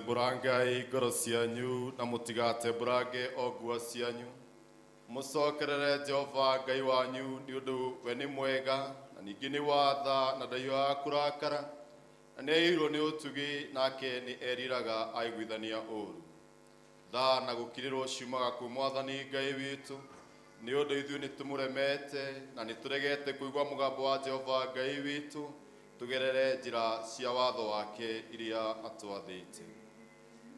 Tembũrangai ngoro cianyu na mũtigatembũrange o nguo cianyu. Mũcokerere Jehova Ngai wanyu nĩ ũndũ we nĩ mwega na ningĩ nĩ wa tha na ndahiũhaga kũrakara na nĩ aiyũirwo nĩ ũtugi nake nĩ eriraga aiguithania ũũru. Tha na gũkirĩrwo ciumaga kwĩ Mwathani Ngai witũ, nĩ ũndũ ithuĩ nĩ tũmũremete na nĩ tũregete kũigua mũgambo wa Jehova Ngai witũ tũgerere njĩra cia watho wake iria atwathĩte.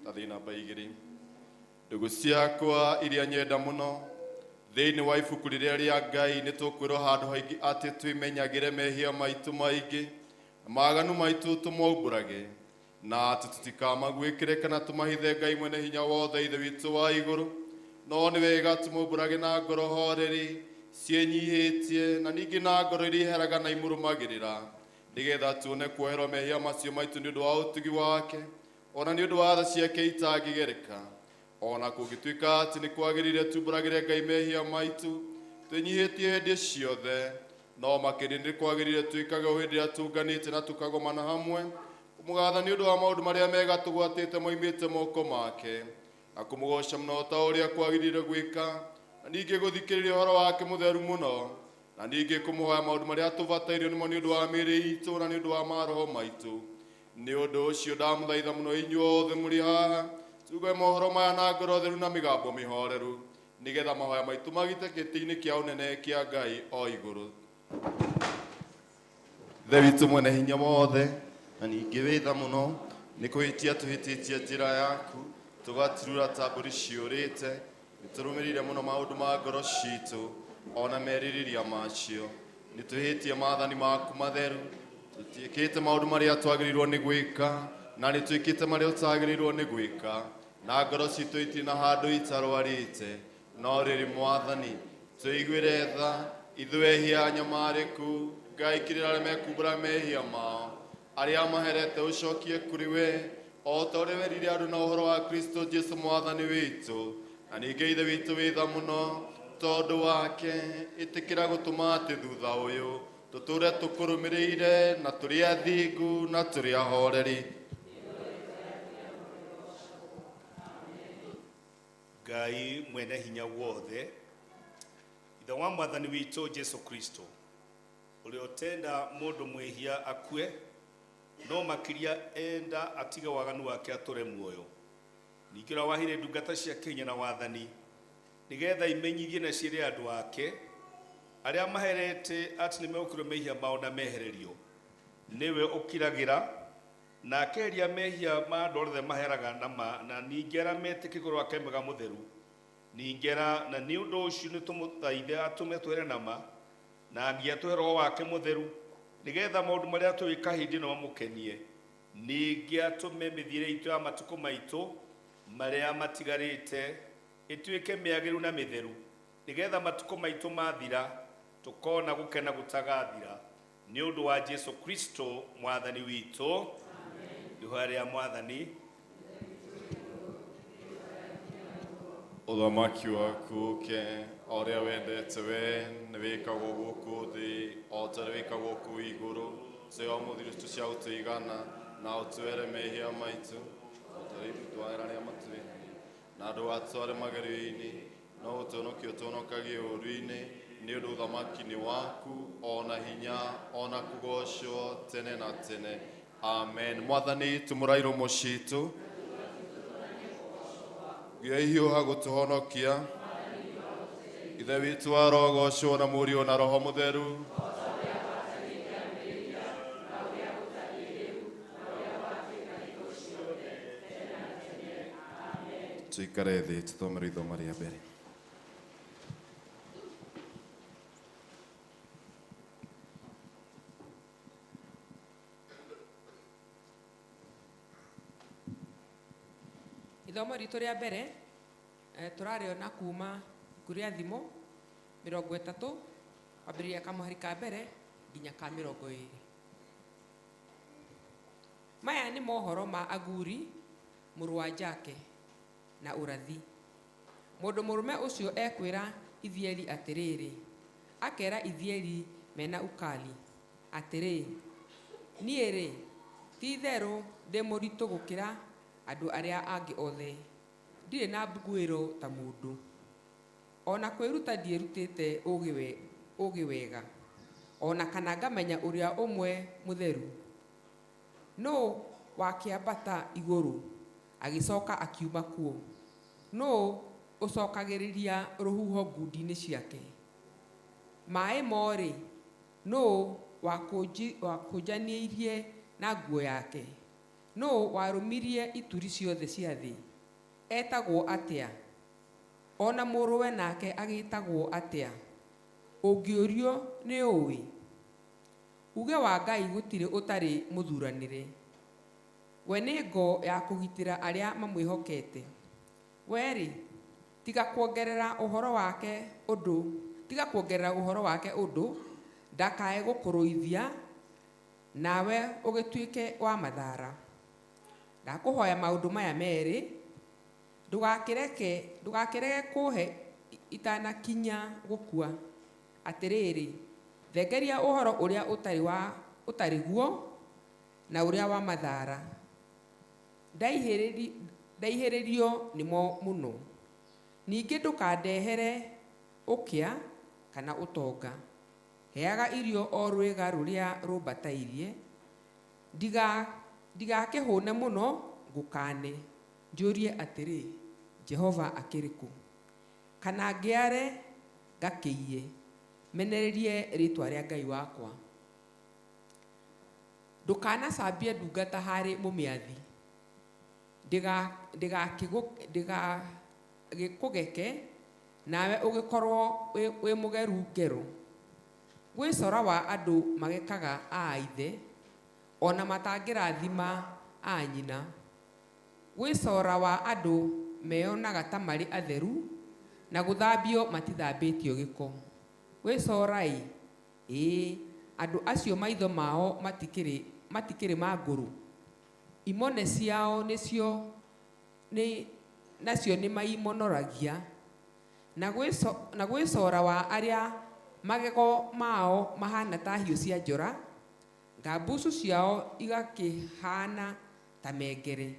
Tathiĩ namba igĩrĩ. Ndũgũ ciakwa iria nyenda mũno, thĩinĩ wa ibuku rĩrĩa rĩa Ngai nĩ tũkwĩrwo handũ haingĩ atĩ twĩmenyagĩre mehia maitũ maingĩ na maaganu maitũ tũmaumbũrage, na atĩ tũtikamaguĩkĩre kana tũmahithe Ngai mwene hinya wothe Ithe witũ wa igũrũ. No nĩ wega tũmaumbũrage na ngoro horeri ciĩnyihĩtie na ningĩ na ngoro iria iheraga na imũrũmagĩrĩra, nĩgetha tuone kuoherwo mehia macio maitũ nĩ ũndũ wa ũtugi wake, o na nĩ ũndũ wa tha ciake itangĩgereka. O na kũngĩtuĩka atĩ nĩ kwagĩrĩire tumbũragĩre Ngai mehia maitũ twĩnyihĩtie hĩndĩ ciothe, no makĩria nĩ kwagĩrĩire twĩkage o hĩndĩ ĩrĩa tũnganĩte na tũkagomana hamwe kũmũgatha nĩ ũndũ wa maũndũ marĩa mega tũgwatĩte moimĩte moko make, na kũmũgoca mũno ta ũrĩa kwagĩrĩire gwĩka, na ningĩ gũthikĩrĩria ũhoro wake mũtheru mũno, na ningĩ kũmũhoya maũndũ marĩa tũbatairio nĩmo nĩ ũndũ wa mĩĩrĩ itũ na nĩ ũndũ wa maroho maitũ. Nĩ ũndũ ũcio ndamũthaitha mũno inyuothe mũrĩ haha tuge mohoro maya na ngoro theru na mĩgambo mĩhoreru, nĩgetha mahoya maitũ magite gĩtĩ-inĩ kĩa ũnene kĩa Ngai o igũrũ. Ithe witũ mwene hinya wothe na ningĩ wĩ tha mũno, nĩ kũhĩtia tũhĩtĩtie njĩra yaku, tũgaturura ta mbũri ciũrĩte, nĩ tũrũmĩrĩire mũno maũndũ ma ngoro citũ o na merirĩria macio. Nĩ twĩhĩtie maathani maku matheru, tũtiĩkĩte maũndũ marĩa twagĩrĩirwo nĩ gwĩka, na nĩ twĩkĩte marĩa ũtagĩrĩirwo nĩ gwĩka, na ngoro citũ itirĩ na handũ itarwarĩte. No rĩrĩ Mwathani, tũiguĩre tha, ithuĩ ehia anyamarĩku, Ngai kĩrĩra arĩa mekumbũra mehia mao, arĩa maherete ũcokie kũrĩ we, o ta ũrĩa werire andũ na ũhoro wa Kristo Jesu Mwathani witũ. Na ningĩ Ithe witũ wĩ tha mũno, tondũ wake, ĩtĩkĩra gũtũma atĩ thutha ũyũ tũtũũre tũkũrũmĩrĩire na tũrĩ athingu na tũrĩ ahoreri. Ngai mwene hinya wothe, Ithe wa Mwathani witũ Jesu Kristo, ũrĩa ũtenda mũndũ mwĩhia akue, no makĩria enda atige waganu wake atũre muoyo. Ningĩ ũrĩa waheire ndungata ciake hinya na wathani, nĩgetha imenyithie na ciĩre andũ ake arĩa maherete atĩ nĩmegũkirwo mehia mao na mehererio, nĩwe ũkiragĩra na akeheria mehia ma andũ othe maheraga na ma, na ningĩ arĩa metĩkĩtie Roho wake mwega mũtheru. Ningĩ na nĩ ũndũ ũcio nĩtũmũthaithe atũme twĩre na ma, na nginya atũhe Roho wake mũtheru, nĩgetha maũndũ marĩa tũgwĩka hĩndĩ ĩno mamũkenie. Ningĩ atũme mĩthiĩre itũ ya matukũ maitũ marĩa matigarĩte ĩtuĩke mĩagĩrĩru na mĩtheru, nĩgetha matukũ maitũ mathira tũkona gũkena gũtagathira, nĩ ũndũ wa Jesu Kristo Mwathani witũ. Ihoya rĩa Mwathani. Ũthamaki waku ũke, o ũrĩa wendete we nĩ wĩkagwo gũkũ thĩ o ta ũrĩa wĩkagwo kũu igũrũ. Tũhe o mũthĩ irio citũ cia gũtũigana, na ũtũhere mehia maitũ o ta ũrĩa ithuĩ twahera arĩa matwĩhĩirie, na ndũgatũtware magerio-inĩ, no ũtũhonokie ũtũhonokagie ũũru-inĩ, nĩ ũndũ ũthamaki nĩ waku, o na hinya, o na kũgoocwo tene na tene. Amen. Mwathani, tumũra iromo citũ, nginya ihiũha gũtũhonokia. Ithe witũ arogocwo na Mũriũ na Roho Mũtheru. Tuikare thĩ tũthome ithoma rĩa mbere. Ithomo ritũ rĩa mbere tũrarĩona kuma ibuku rĩa Thimo 30 kwambĩrĩria kamũhari ka mbere nginya ka 20. Maya nĩ mohoro ma Aguri mũrũ wa Jake na ũrathi. Mũndũ mũrũme ũcio ekwĩra Ithieli atĩrĩrĩ, akera Ithieli mena Ukali atĩrĩ, Niĩ-rĩ, ti-itherũ ndĩ mũritũ gũkĩra Andũ arĩa angĩ othe. Ndirĩ na mbuguĩro ta mũndũ. O na kwĩruta ndiĩrutĩte ũũgĩ wega, o na kana ngamenya ũrĩa ũmwe mũtheru. Nũũ wakĩambata igũrũ, agĩcoka akiuma kuo? Nũũ ũcokagĩrĩria rũhuho ngundi-inĩ ciake? Maĩ mo-rĩ, nũũ wakũnjanĩirie na nguo yake? Nũũ warũmirie ituri ciothe cia thĩ? Etagwo atĩa? O na mũrũwe nake agĩĩtagwo atĩa? Ũngĩũrio nĩũĩ? Uge wa Ngai gũtirĩ ũtarĩ mũthuranĩre. We nĩ ngo ya kũgitĩra arĩa mamwĩhokete. We-rĩ, tiga kuongerera ũhoro wake ũndũ, tiga kuongerera ũhoro wake ũndũ, ndakae gũkũrũithia, nawe ũgĩtuĩke wa mathara. Ndakũhoya maũndũ maya merĩ, ndũgakĩreke ndũgakĩrege kũhe itanakinya gũkua. Atĩrĩrĩ, thengeria ũhoro ũrĩa ũtarĩ wa ũtarĩ guo na ũrĩa wa mathara. Ndaihĩrĩrio nĩmo mũno. Ningĩ ndũkandehere ũkĩa kana ũtonga. Heaga irio o rwĩga rũrĩa rũmbatairie. Ndigakĩhũne mũno ngũkane, njũrie atĩrĩ, Jehova akĩrĩ kũ? Kana ngĩare ngakĩiye, menererie rĩĩtwa rĩa Ngai wakwa. Ndũkanacambie ndungata harĩ mũmĩathi, ndĩgagĩkũgeke, nawe ũgĩkorwo wĩ mũgeru ngero. Gwĩ cora wa andũ magekaga a ithe, ona matangĩrathima a nyina. Gwĩ cora wa andũ meyonaga ta marĩ atheru, na gũthambio matithambĩtio gĩko. Gwĩ cora-ĩ, ĩĩ andũ acio maitho mao matikĩrĩ matikĩrĩ ma ngũrũ. Imone ciao nĩcio nĩ nacio nĩmaimonoragia. Na gwĩ cora wa arĩa magego mao mahana ta hiũ cia njora, ngambucu ciao igakĩhana ta mengere,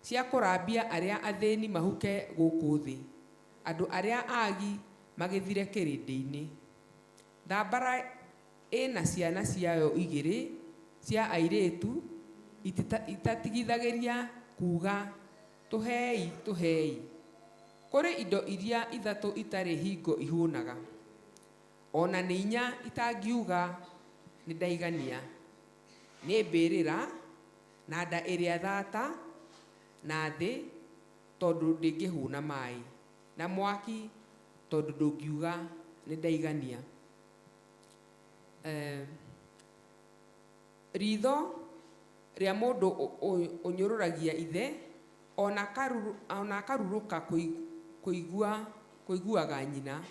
cia kũrambia arĩa athĩni mahuke gũkũ thĩ, andũ arĩa agi magĩthire kĩrĩndĩ-inĩ. Thambara ĩna ciana ciayo igĩrĩ cia airĩtu itatigithagĩria kuga tũhei tũhei. Kũrĩ indo iria ithatũ itarĩ hingo ihũnaga, ona nĩ inya itangiuga nĩ ndaigania: nĩ mbĩrĩra, na nda ĩrĩa thata, na thĩ tondũ ndĩngĩhũna maĩ, na mwaki tondũ ndũngiuga nĩ ndaigania. Ritho rĩa mũndũ ũnyũrũragia ithe, ona akarurũka kũiguaga nyina,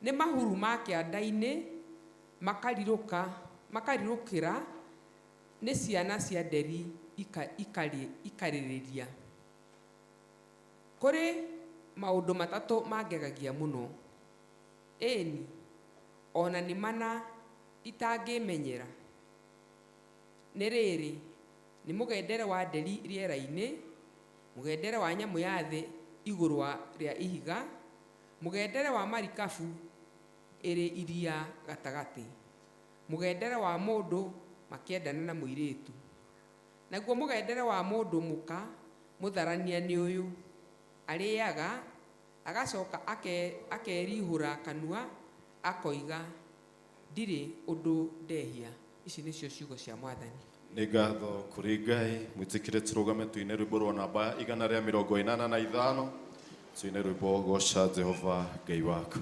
nĩ mahuru ma kĩanda-inĩ makarirũkĩra, nĩ ciana cia nderi ikarĩrĩria. Kũrĩ maũndũ matatũ mangegagia mũno, ĩni, ona nĩ mana itangĩmenyera. Nĩ rĩrĩ, nĩ mũgendere wa nderi rĩera-inĩ, mũgendere wa nyamũ ya thĩ igũrũ rĩa ihiga, mũgendere wa marikabu ĩrĩ iria gatagatĩ, mũgendere wa mũndũ makĩendana na mũirĩtu. Naguo mũgendere wa mũndũ mũka mũtharania nĩ ũyũ: arĩaga, agacoka akerihũra kanua, akoiga, ndirĩ ũndũ ndehia. Ici nĩcio ciugo cia Mwathani. Nĩ ngatho kũrĩ Ngai. Mwĩtĩkĩre tũrũgame tũine rwĩmbo rwa namba 185, tũine rwĩmbo goca Jehova Ngai waku.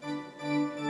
Thank you.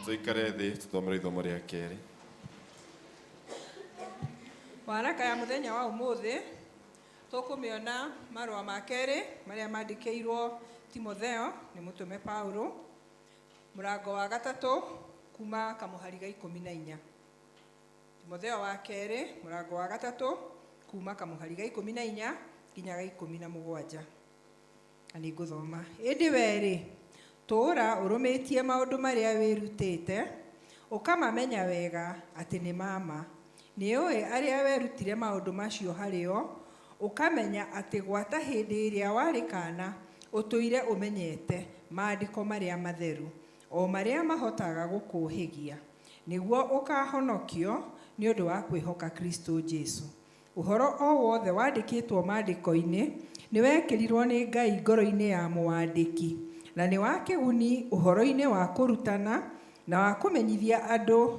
Tuikare thĩ tũthomere ithomo rĩa kerĩ. Waraka ya muthenya wa umuthi tukumiona marũa ma kerĩ marĩa mandĩkĩirwo Timotheo nĩ mũtũme Paulo, mũrango wa gatatũ kuma kamũhari ga 14. Timotheo wa kerĩ mũrango wa gatatũ kuma kamũhari ga 14 nginya ga 17. Na nĩ ngũthoma. Ĩndĩ werĩ tũũra ũrũmĩtie maũndũ marĩa wĩrutĩte ũkamamenya wega atĩ nĩ mama. Nĩũĩ arĩa werutire maũndũ macio harĩo, ũkamenya atĩ gwata hĩndĩ ĩrĩa warĩ kaana ũtũire ũmenyete maandĩko marĩa matheru, o marĩa mahotaga gũkũũhĩgia, nĩguo ũkaahonokio nĩ ũndũ wa kwĩhoka Kristo Jesu. Ũhoro o wothe wandĩkĩtwo maandĩko-inĩ nĩwekĩrirwo nĩ Ngai ngoro-inĩ ya mũwandĩki, na nĩ wa kĩguni ũhoro-inĩ wa kũrutana na wa kũmenyithia andũ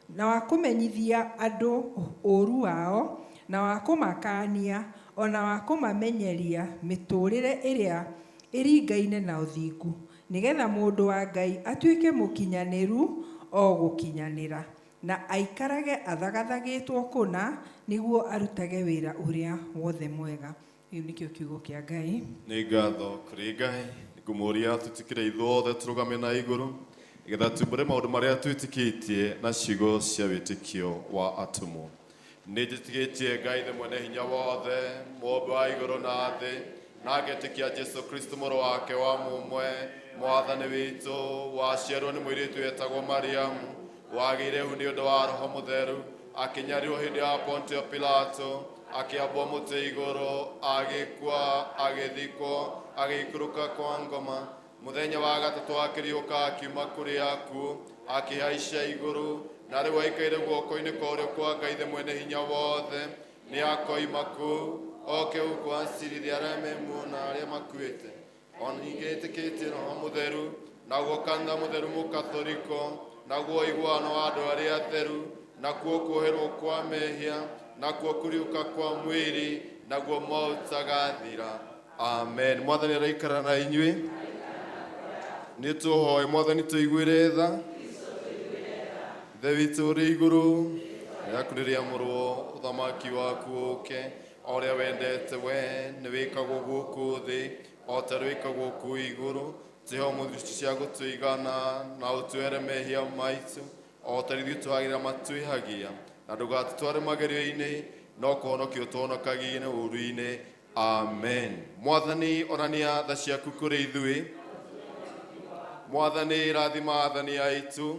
na wa kũmenyithia andũ ũũru wao, na wa kũmakania, ona wa kũmamenyeria mĩtũũrĩre ĩrĩa ĩringaine na ũthingu, nĩgetha mũndũ wa Ngai atuĩke mũkinyanĩru o gũkinyanĩra, na aikarage athagathagĩtwo kũna nĩguo arutage wĩra ũrĩa wothe mwega. Gĩu nĩkĩo kiugo kĩa Ngai. Nĩ ngatho kũrĩ Ngai. Ngũmũria tũtikĩre ithuothe tũrũgame na igũrũ nĩgetha tumbũre maũndũ marĩa twĩtĩkĩtie na ciugo cia wĩtĩkio wa atũmwo. Nĩ njĩtĩkĩtie Ngai the mwene hinya wothe, mũũmbi wa igũrũ na thĩ, na ngetĩkia Jesu Kristo mũrũ wake wa mũmwe, mwathani witũ, waciarwo nĩ mũirĩtu wetagwo Mariamu, wagĩire ihu nĩ ũndũ wa Roho Mũtheru, akĩnyarirwo hĩndĩ ya Pontio Pilato, akĩambwo mũtĩ igũrũ, agĩkua, agĩthikwo, agĩikũrũka kwa ngoma. Mũthenya wa gatatũ akĩriũka akiuma kũrĩ akuũ, akĩhaica igũrũ, na rĩu aikaire guoko-inĩ kwa ũrĩo kwa Ngai the mwene hinya wothe. Nĩ akoima kũu oke gũkũ acirithie arĩa me muoyo na arĩa makuĩte. Ona ningĩ nĩtĩkĩtie Roho Mũtheru, naguo kanitha mũtheru mũkathoriko, naguo ũiguano wa andũ arĩa atheru, nakuo kuoherwo kwa mehia, nakuo kũriũka kwa mwĩrĩ, naguo muoyo ũtagathira. Amen. Mwathani araikara na inyuĩ. Nĩ tũhoe Mwathani tũiguĩre tha. Ithe witũ ũrĩ igũrũ, rĩaku nĩrĩamũrwo, ũthamaki waku ũũke, o ũrĩa wendete we nĩ wĩkagwo gũkũ thĩ o ta ũrĩa wĩkagwo kũu igũrũ. Tũhe ũmũthĩ irio cia gũtũigana, na ũtũhere mehia maitũ o ta ithuĩ twagĩrĩra matwĩhagia, na ndũgatũtware magerio-inĩ, no kũhonokia ũtũhonokagie ũũru-inĩ. Amen. Mwathani onania tha ciaku kũrĩ ithuĩ. Mwathani rathima athani aitũ.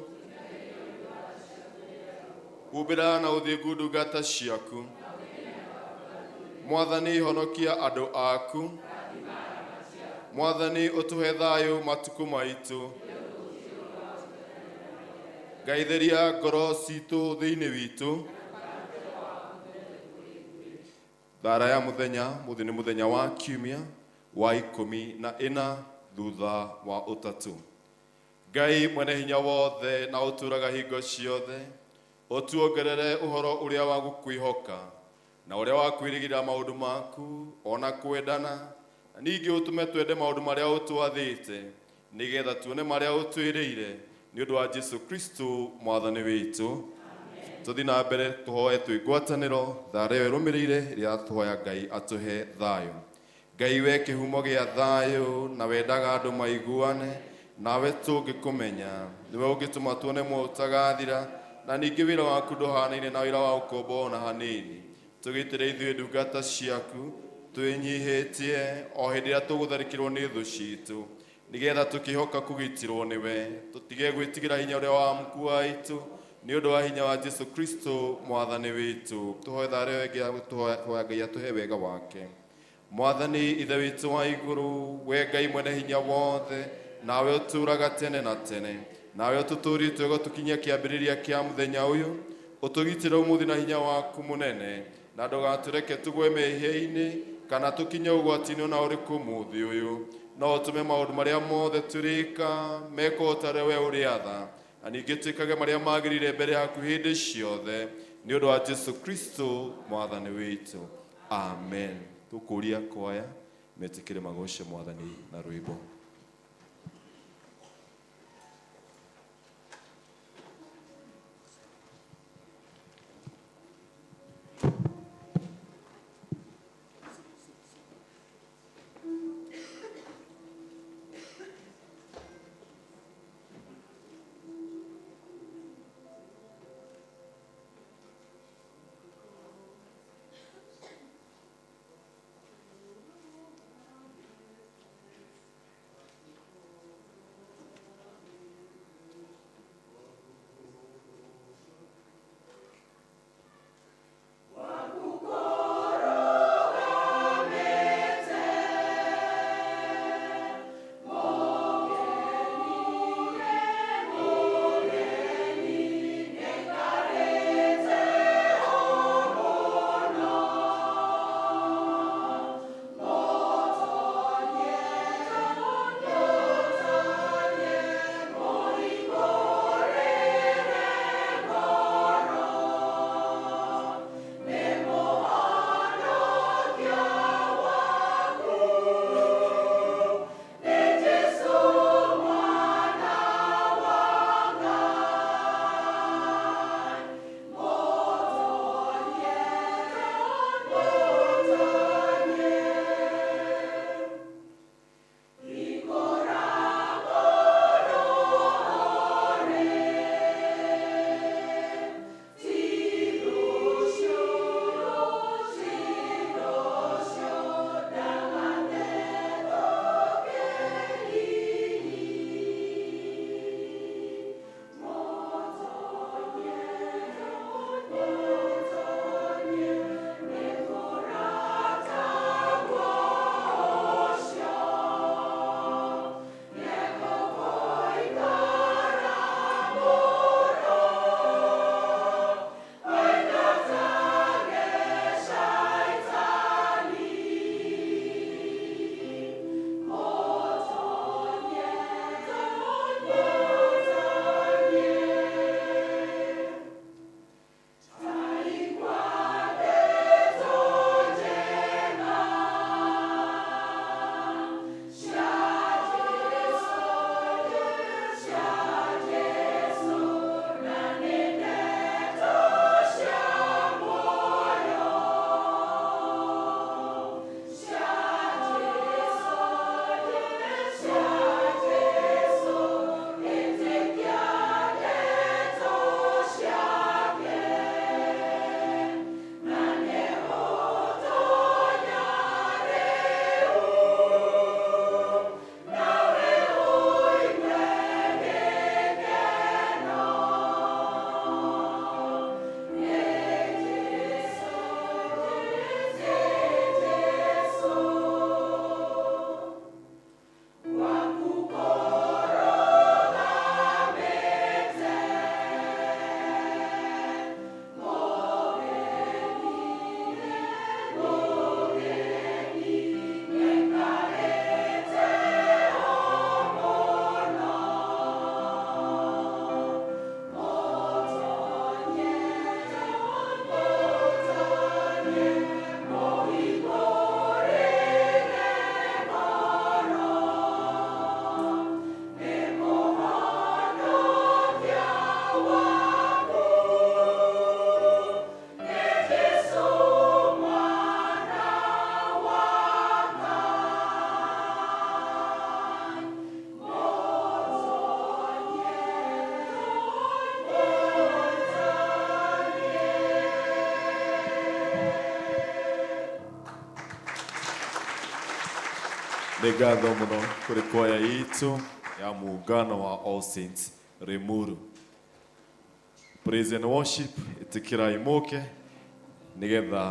Humbĩra na ũthingu ndungata ciaku. Mwathani honokia andũ aku. Mwathani ũtũhe thayũ matukũ maitũ. Ngai theria ngoro citũ thĩinĩ witũ. Thara ya mũthenya, mũthĩ nĩ mũthenya wa kiumia wa 14 thutha wa ũtatũ. Ngai mwene hinya wothe na ũtũũraga hingo ciothe, ũtuongerere ũhoro ũrĩa wa gũkwĩhoka na ũrĩa wa kwĩrĩgĩrĩra maũndũ maku ona kwendana, na ningĩ ũtũme twende maũndũ marĩa ũtwathĩte, nĩgetha tuone marĩa ũtwĩrĩire, nĩ ũndũ wa Jesu Kristo mwathani witũ. Tũthiĩ na mbere tũhoe twĩ ngwatanĩro thara ĩyo ĩrũmĩrĩire ĩrĩa tũhoya Ngai atũhe thayũ. Ngai we kĩhumo gĩa thayũ na wendaga andũ maiguane, nawe tũngĩkũmenya nĩwe ũngĩtũma tuone muoyo ũtagathira, na ningĩ wĩra waku ndũhanaine na wĩra wa ũkombo ona hanini. Tũgitĩre ithuĩ ndungata ciaku twĩnyihĩtie o hĩndĩ ĩrĩa tũgũtharĩkĩrwo nĩ thũ citũ, nĩgetha tũkĩhoka kũgitĩrwo nĩwe, tũtige gwĩtigĩra hinya ũrĩa wa mũkua witũ, nĩ ũndũ wa hinya wa Jesu Kristo mwathani witũ. Tũhoe thara ĩyo ĩngĩ ya gũtũhoya Ngai atũhe wega wake. Mwathani Ithe witũ wa igũrũ, we Ngai mwene hinya wothe, nawe ũtũũraga tene na tene, Nawe ũtũtũũrĩte ũgatũkinyia kĩambĩrĩria kĩa mũthenya ũyũ, ũtũgitĩre ũmũthĩ na hinya waku mũnene, na ndũgatũreke tũgwe mehia-inĩ kana tũkinye ũgwati-inĩ ona ũrĩkũ ũmũthĩ ũyũ. No ũtũme maũndũ marĩa mothe tũrĩka mekwo ta ũrĩa we ũrĩatha, na ningĩ twĩkage marĩa magĩrĩire mbere yaku hĩndĩ ciothe, nĩ ũndũ wa Jesu Kristo mwathani witũ, amen. Tũkũria kwaya metĩkĩre magoce mwathani na rwĩmbo. Nĩ ngatho mũno kũrĩ kwaya itũ ya muungano wa All Saints Limuru. Praise and worship, ĩtĩkĩrai mũke nĩgetha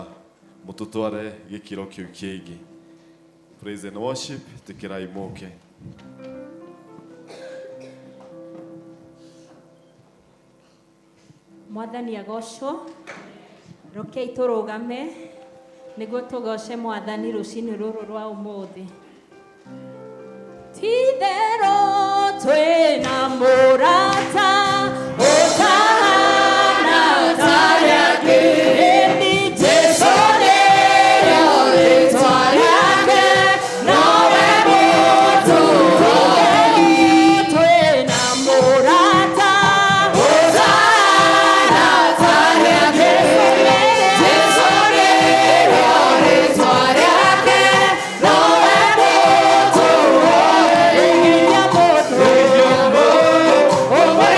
mũtũtware gĩkĩro kĩu kĩngĩ. Praise and worship, ĩtĩkĩrai mũke. Mwathani agocwo. Rekei tũrũgame nĩguo tũgoce Mwathani rũcinĩ rũrũ rwa ũmũthĩ. Ti-itherũ twĩna mũrata ũtahana ta arĩa angĩ. Ĩni Jesũ nĩrĩo rĩĩtwa rĩake, nowe mũtũhonokeri. Twĩna mũrata ũtahana ta arĩa angĩ. Jesũ nĩrĩo rĩĩtwa rĩake, nowe mũtũhonokeri. Mũndũ ũmwe.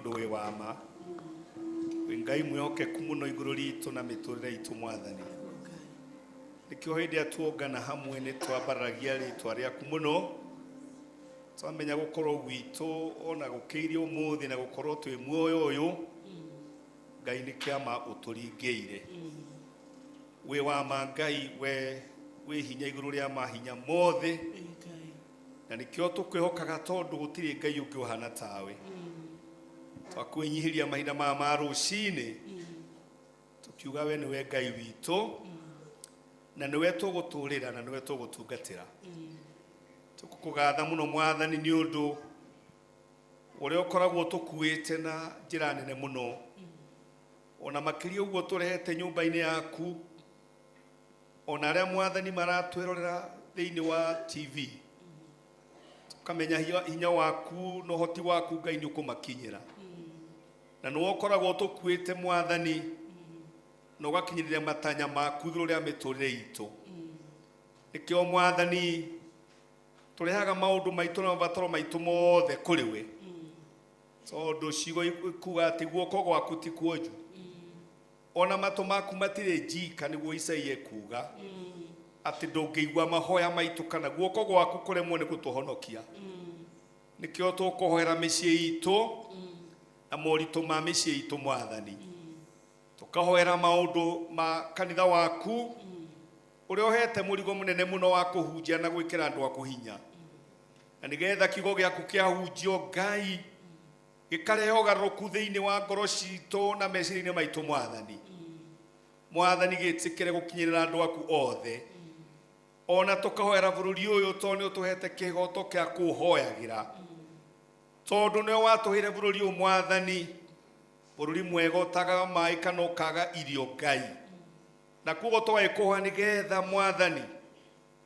ũndũ wĩ wa ma. Wĩ Ngai mwĩhokeku mũno igũrũ ritũ na mĩtũrĩre itũ Mwathani. Nĩkĩo hĩndĩ ĩrĩa tuongana hamwe nĩ twambararagia rĩtwa rĩaku mũno. Twamenya gũkorwo gwitũ ona gũkĩirie ũmũthĩ na gũkorwo twĩ muoyo ũyũ, Ngai nĩ kĩama ũtũringĩire. Wĩ wa ma Ngai, we wĩ hinya igũrũ rĩa mahinya mothe, na nĩkĩo tũkwĩhokaga tondũ gũtirĩ Ngai ũngĩ ũhana tawe. Twakwĩnyihĩria mahinda maya ma rũcinĩ, tũkiuga we nĩwe Ngai witũ, na nĩwe tũgũtũrĩra na nĩwe tũgũtungatĩra. Tũkũgatha mũno Mwathani nĩ ũndũ ũrĩa ũkoragwo tũkuĩte na njĩra nene mũno, ona makĩria ũguo tũrehete nyũmba-inĩ yaku, ona arĩa Mwathani maratwĩrorera thĩinĩ wa TV, tũkamenya hinya waku na ũhoti waku Ngai nĩ ũkũmakinyĩra, na nĩwe ũkoragwo tũkuĩte Mwathani na ũgakinyĩrĩria matanya maku igũrũ rĩa mĩtũrĩre itũ. Nĩkĩo Mwathani tũrehaga maũndũ maitũ na mabataro maitũ mothe kũrĩ we, tondũ ciugo ikuga atĩ guoko gwaku ti kuonju, ona matũ maku matirĩ njika, nĩguo Isaia ekuga atĩ ndũngĩigua mahoya maitũ kana guoko gwaku kũremwo nĩ gũtũhonokia. Nĩkĩo tũkũhoera mĩciĩ itũ na moritũ ma mĩciĩ itũ Mwathani, tũkahoera maũndũ ma kanitha waku ũrĩa ũhete mũrigo mũnene mũno wa kũhunjia na gwĩkĩra andũ aku hinya, na nĩgetha kiugo gĩaku kĩahunjio Ngai gĩkarehe ũgarũrũku thĩinĩ wa ngoro citũ na meciria-inĩ maitũ Mwathani. Mwathani gĩtĩkĩre gũkinyĩrĩra andũ aku othe, ona tũkahoera bũrũri ũyũ tondũ nĩ ũtũhete kĩhoto kĩa kũũhoyagĩra, tondũ nĩwe watũheire bũrũri ũyũ Mwathani, bũrũri mwega ũtagaga maĩ kana ũkaga irio Ngai, na koguo tũgagĩkũhoya nĩgetha Mwathani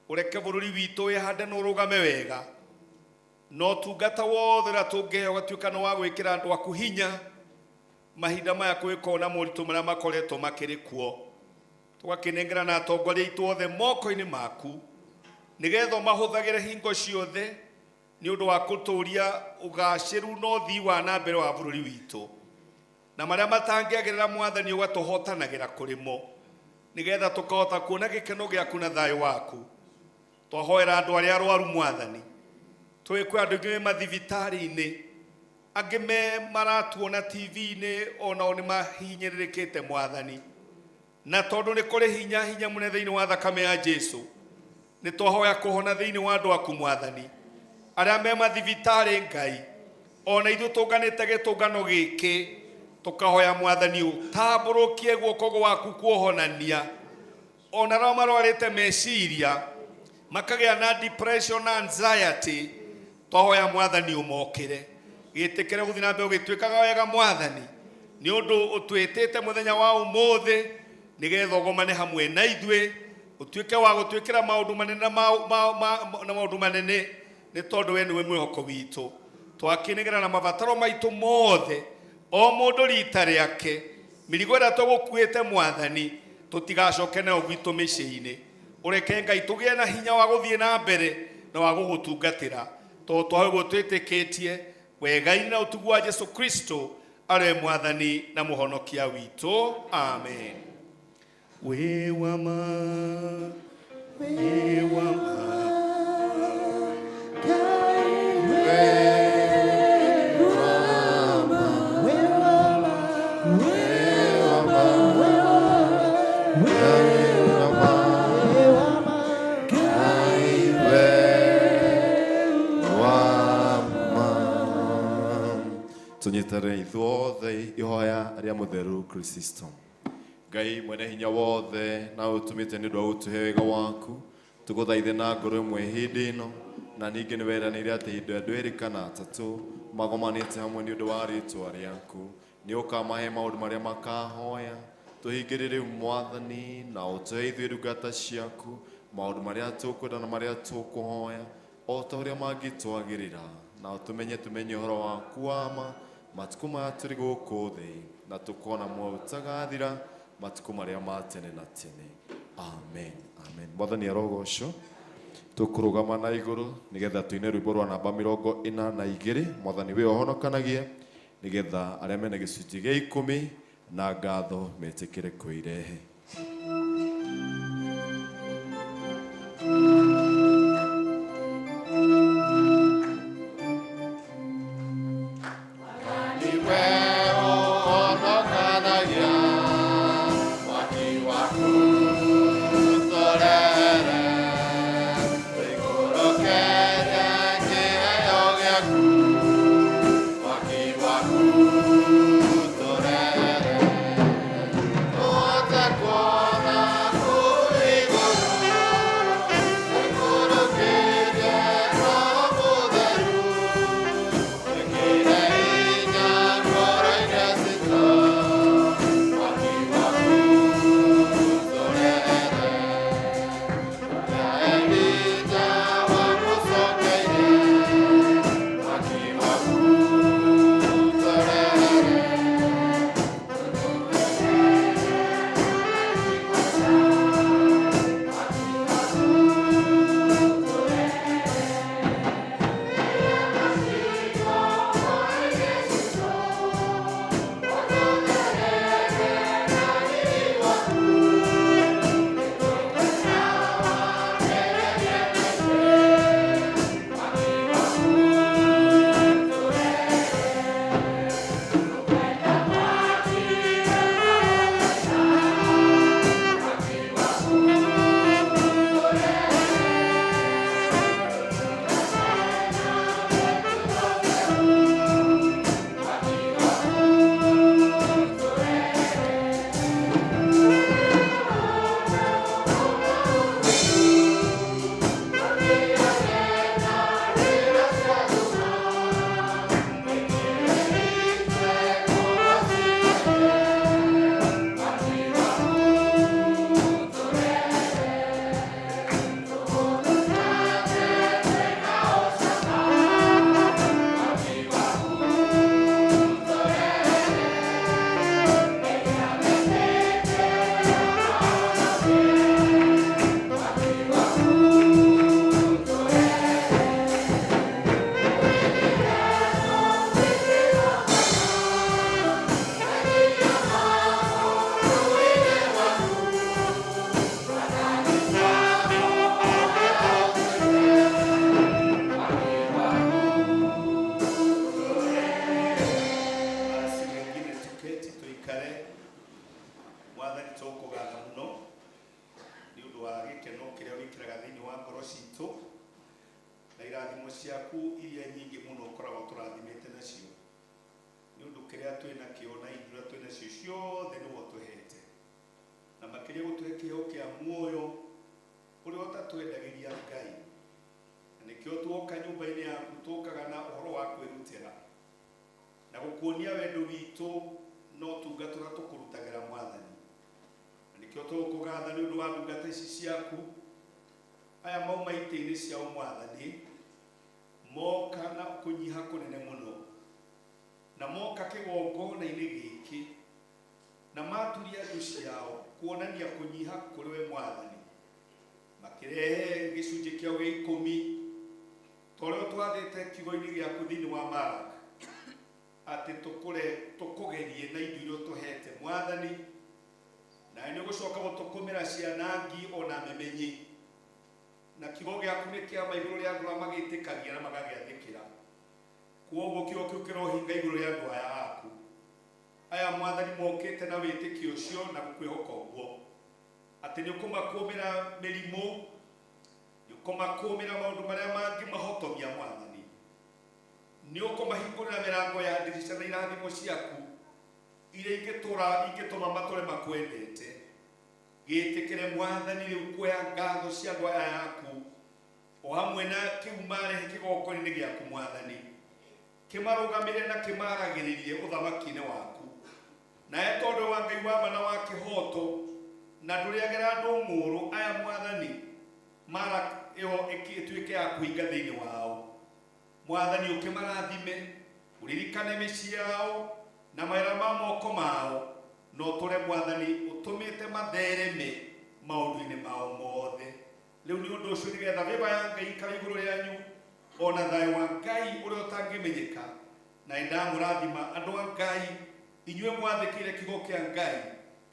ũreke bũrũri witũ wĩhande na ũrũgame wega, na ũtungata wothe ũrĩa tũngĩheo ũgatuĩka nĩ wa gwĩkĩra andũ aku hinya mahinda maya kũgĩkorwo na moritũ marĩa makoretwo makĩrĩ kuo. Tũgakĩnengera na atongoria aitũ othe moko-inĩ maku, nĩgetha ũmahũthagĩre hingo ciothe nĩ ũndũ wa gũtũria ũgacĩru na ũthii wa na mbere wa bũrũri witũ, na marĩa matangĩagĩrĩra Mwathani ũgatũhotanagĩra kũrĩ mo, nĩgetha tũkahota kuona gĩkeno gĩaku na thayũ waku. Twahoera andũ arĩa arwaru Mwathani, tũĩ kwĩ andũ aingĩ me mathibitarĩ-inĩ, angĩ me maratuona TV-inĩ, onao nĩ mahinyĩrĩrĩkĩte Mwathani, na tondũ nĩ kũrĩ hinya hinya mũnene thĩinĩ wa thakame ya Jesu, nĩ twahoya kũhona thĩinĩ wa andũ aku Mwathani arĩa me mathibitarĩ Ngai, ona ithuĩ tũnganĩte gĩtũngano gĩkĩ tũkahoya Mwathani ũtambũrũkie guoko gwaku kuohonania, ona arĩa marwarĩte meciria makagĩa na depression na anxiety, twahoya Mwathani ũmokĩre, gĩtĩkĩre gũthiĩ na mbere ũgĩtuĩkaga wega Mwathani, nĩ ũndũ ũtwĩtĩte mũthenya wa ũmũthĩ nĩgetha ũgomane hamwe na ithuĩ, ũtuĩke wa gũtwĩkĩra maũndũ manene na maũndũ manene, nĩ tondũ we nĩwe mwĩhoko witũ. Twakĩnengera na mabataro maitũ mothe, o mũndũ rita rĩake, mĩrigo ĩrĩa tũgũkuĩte Mwathani tũtigacoke nayo gwitũ mĩciĩ-inĩ. Ũreke Ngai tũgĩe na hinya wa gũthiĩ na mbere na wa gũgũtungatĩra, tondũ twahoe twĩtĩkĩtie wega-inĩ na ũtugu wa Jesu Kristo arĩ Mwathani na Mũhonokia witũ. Amen. Wĩ wa ma, wĩ wa ma, Tũnyitane ithuothe ihoya rĩa mũtheru Kristo. Ngai mwene hinya wothe na ũtũmĩte nĩ ũndũ wa gũtũhe wega waku, tũgũthaithe na ngoro ĩmwe hĩndĩ ĩno, na ningĩ nĩ weranĩire atĩ hĩndĩ ĩrĩa andũ erĩ kana atatũ magomanĩte hamwe nĩ ũndũ wa rĩtwa rĩaku, nĩ ũkamahe maũndũ marĩa makahoya. Tũhingĩrie rĩu Mwathani, na ũtũhe ithuĩ ndungata ciaku maũndũ marĩa tũkwenda na marĩa tũkũhoya o ta ũrĩa mangĩtwagĩrĩra, na ũtũmenye tũmenye ũhoro waku wa ma matukũ maya tũrĩ gũkũ thĩ, na tũkona muoyo ũtagathira matukũ marĩa ma tene na tene. Amen. Amen. Mwathani arogocwo. Tũkũrũgama na igũrũ nĩgetha tũine rwĩmbo rwa namba 42, Mwathani wĩ ũhonokanagia. Nĩgetha arĩa mena gĩcunjĩ gĩa ikũmi na ngatho metĩkĩre kũirehe. Niwe ũhonokanagia, mwaki waku tũrere, tũikũrũkĩrie kĩheo gĩaku, mwaki waku tũrere, tũhote kuona kũu igũrũ, tũikũrũkĩrie Roho Mũtheru, wĩkĩre hinya ngoro-inĩ citũ, mwaki waku tũrere. Elija wamũcokeirie, mwaki waku tũrere. Basi wengine tuketi tuikare. Mwathani, tũkũgatha mũno nĩ ũndũ wa gĩkeno kĩrĩa wĩkĩraga thĩinĩ wa ngoro citũ na irathimo ciaku iria nyingĩ mũno ũkoragwo tũrathimĩte nacio, nĩ ũndũ kĩrĩa twĩ nakĩo na indo iria twĩ nacio ciothe nĩwe ũtũhete, na makĩria gũtũhe kĩheo kĩa muoyo ũrĩa ũtatwendagĩria Ngai. Na nĩkĩo tuoka nyũmba-inĩ yaku tũkaga na ũhoro wa kwĩrutĩra na gũkuonia wendo witũ na ũtungata ũrĩa tũkũrutagĩra, Mwathani. Na nĩkĩo tũgũkũgatha nĩ ũndũ wa ndungata ici ciaku, aya mauma itĩ-inĩ ciao, Mwathani, moka na kũnyiha kũnene mũno na moka kĩgongona-inĩ gĩkĩ na maturia ndu ciao kuonania kũnyiha kũrĩ we, Mwathani, makĩrehe gĩcunjĩ kĩao gĩa ikũmi ta ũrĩa twathĩte kiugo-inĩ gĩaku thĩinĩ wa Maraka atĩ tũkũre tũkũgerie na indo iria ũtũhete, Mwathani, nawe nĩ ũgũcoka gũtũkũmĩra ciana ngi ona memenyi. Na kiugo gĩaku nĩ kĩama igũrũ rĩa andũ arĩa magĩtĩkagia na magagĩathĩkĩra. Kwoguo kiugo kĩu kĩrohinga igũrũ rĩa andũ aya aku aya, Mwathani, mokĩte na wĩtĩkio ũcio na gũkwĩhoka ũguo atĩ nĩ ũkũmakũmĩra mĩrimũ, nĩ ũkũmakũmĩra maũndũ marĩa mangĩ mahotomia, Mwathani, nĩ ũkũmahingũrĩra mĩrango ya ndirica na irathimo ciaku iria ingĩtũra ingĩtũma matũre makwendete. Gĩtĩkĩre, Mwathani, rĩu kuoya ngatho cia andũ aya aku o hamwe na kĩu marehe kĩgongona-inĩ gĩaku, Mwathani, kĩmarũgamĩrĩre na kĩmaragĩrĩrie ũthamaki-inĩ waku. Nawe tondũ wa Ngai wa ma na wa kĩhoto na ndũrĩagĩra andũ ng'ũrũ aya, Mwathani, mara ĩyo ĩtuĩke ya kũhinga thĩinĩ wao. Mwathani, ũkĩmarathime, ũririkane mĩciĩ yao na mawĩra ma moko mao, na ũtũre, Mwathani, ũtũmĩte mathereme maũndũ-inĩ mao mothe. Rĩu nĩ ũndũ ũcio nĩgetha vĩva ya Ngai ikare igũrũ rĩanyu ona thayũ wa Ngai ũrĩa ũtangĩmenyeka. Na nĩndamũrathima andũ a Ngai, inyuĩ mwathĩkĩire kiugo kĩa Ngai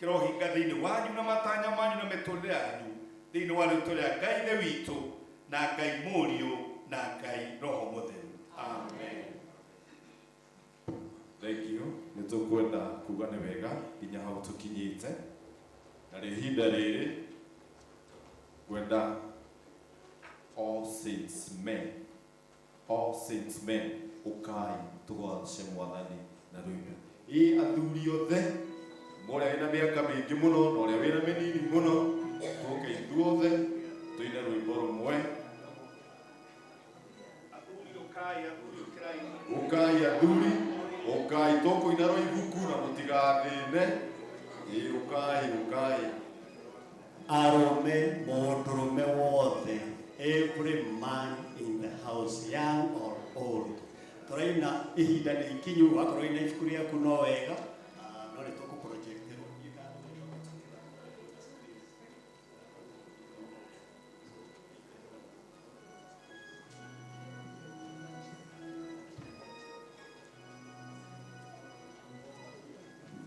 kĩrohinga thĩinĩ wanyu na matanya manyu na mĩtũrĩre yanyu thĩinĩ wa rĩĩtwa rĩa Ngai Ithe witũ na Ngai Mũriũ na Ngai Roho Mũtheru. Amen. Thank you. Nĩ tũkwenda kuga nĩ wega nginya hau tũkinyĩte na rĩ ihinda rĩrĩ ngwenda all saints men, all saints men, ũkai tũgoce Mwathani na rwĩmbo. Ĩ athuri othe, mũrĩa wĩna mĩaka mĩingĩ mũno na ũrĩa wĩna mĩnini mũno, tũke ithuothe tũine rwĩmbo rũmwe. Ũkai athuri, ũkai, tũkũina rwa ibuku na mũtigathĩne. Ĩ ũkai, ũkai. Arũme, mũndũrũme wothe, every man in the house, young or old, tũraina. Ihinda nĩ ikinyu. Wakorwo ina ibuku rĩaku no wega. Ah, no nĩ tũkũprojecterwo.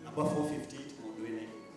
Number 458, mũndũ wĩna ibuku.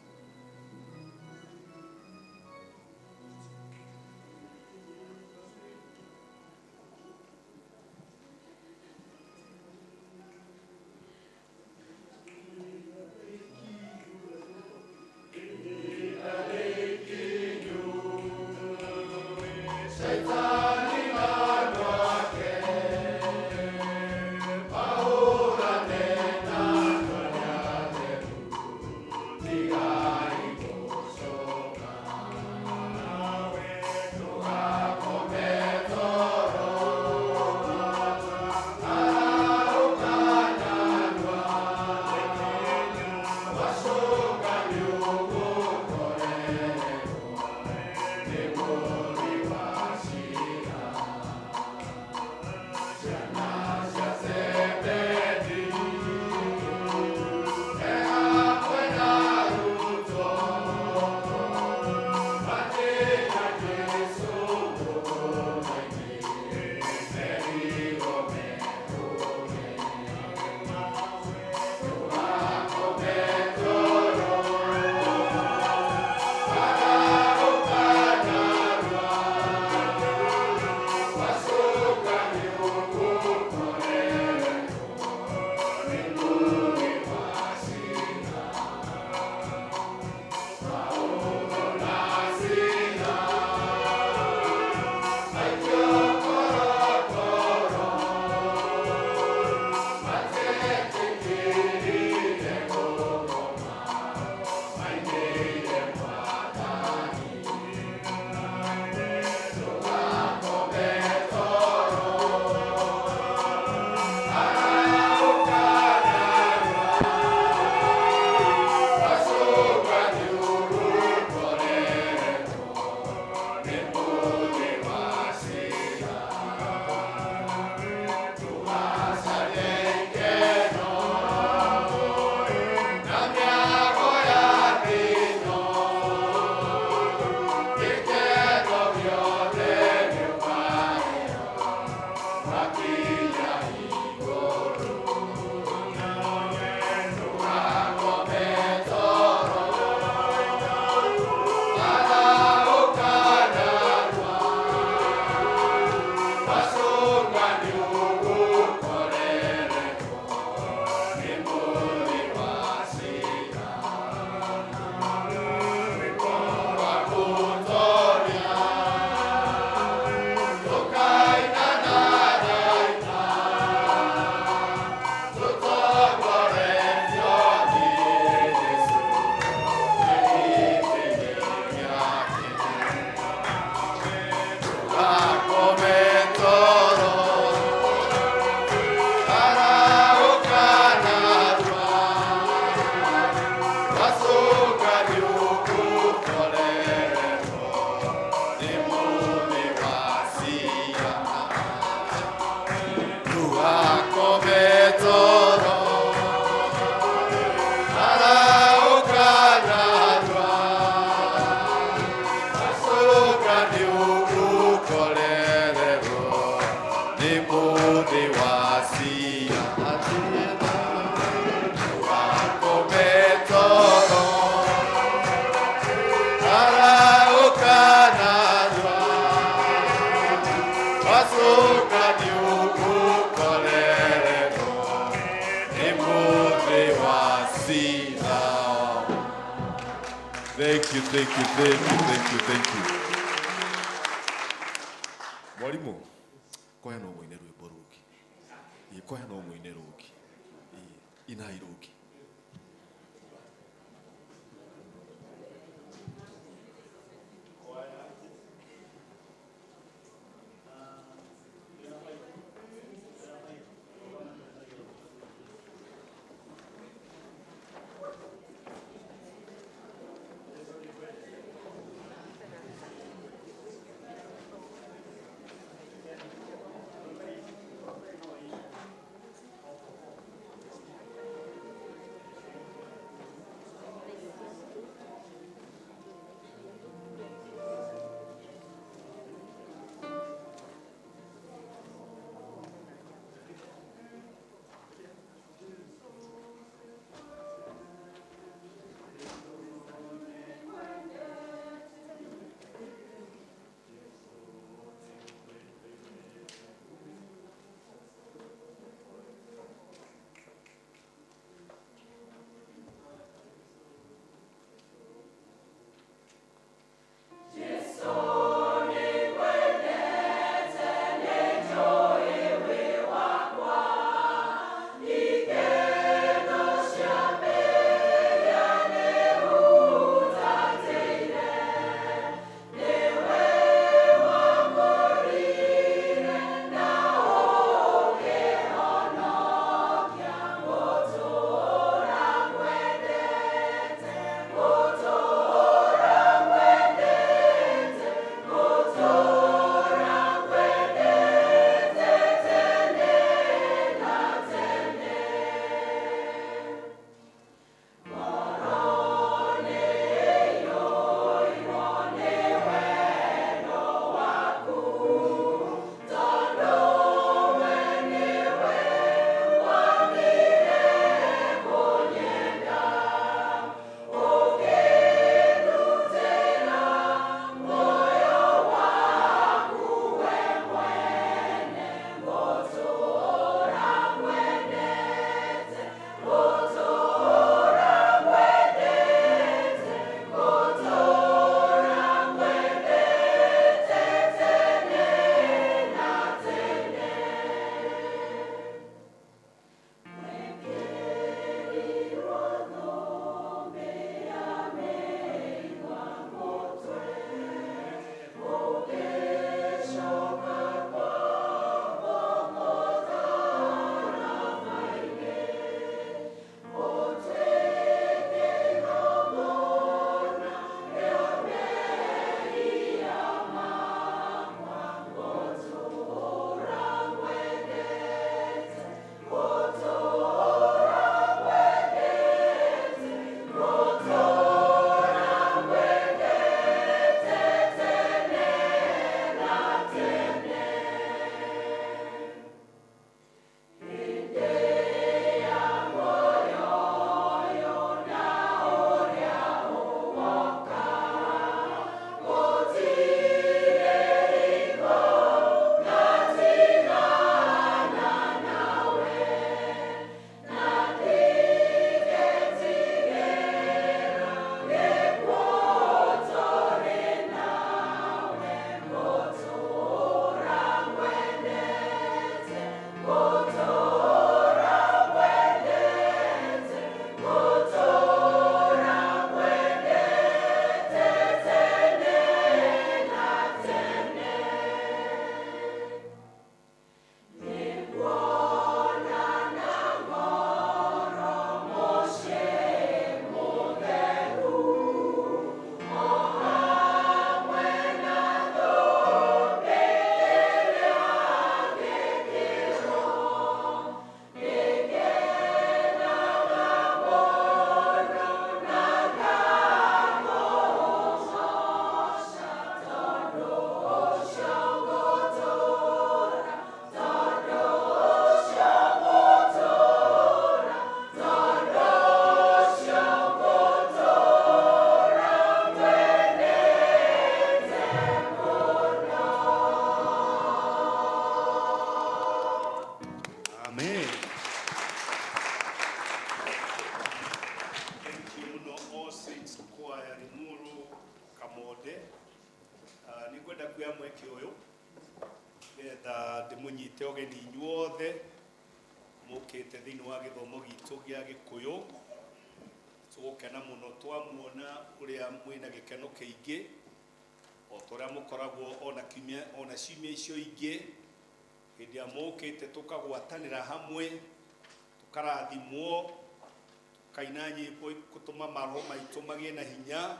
See now. Thank you, thank you, thank you, thank you, thank you. Mwalimu, kwaya no mwine rwimbo rũngĩ. Ĩ, kwaya no mwine rũngĩ. Ĩ, inai rũngĩ. Ngwenda kuoya mweke ũyũ nĩgetha ndĩmũnyite ũgeni inyuothe mũkĩte thĩinĩ wa gĩthomo gitũ gĩa Gĩkũyũ. Tũgũkena mũno twamuona ũrĩa mwĩna gĩkeno kĩingĩ o ta ũrĩa mũkoragwo ona kiumia ona ciumia icio ingĩ hĩndĩ ĩrĩa mũkĩte tũkagwatanĩra hamwe tũkarathimwo tũkaina nyĩmbo gũtũma maroho maitũ magĩe na hinya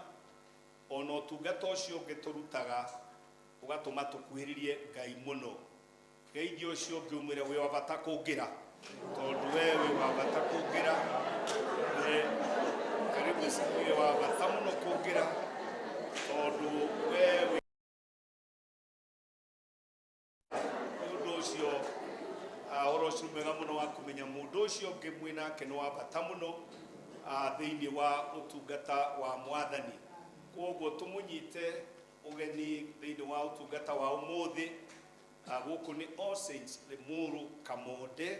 ona ũtungata ũcio ũngĩ tũrutaga ũgatũma tũkuhĩrĩrie Ngai mũno. Geithia ũcio ũngĩ ũmwĩre wĩ wa bata kũngĩra tondũ we wĩ wa bata kũngĩra. Karibu wĩ wa bata mũno kũngĩra tondũ we wĩ nĩ ũndũ ũcio ũhoro ũcio nĩ mwega mũno wa kũmenya mũndũ ũcio ũngĩ mwĩ nake nĩ wa bata mũno thĩinĩ wa ũtungata wa mwathani. Koguo tũmũnyite ũgeni thĩinĩ wa ũtungata wa ũmũthĩ. Gũkũ nĩ All Saints Limuru Kamonde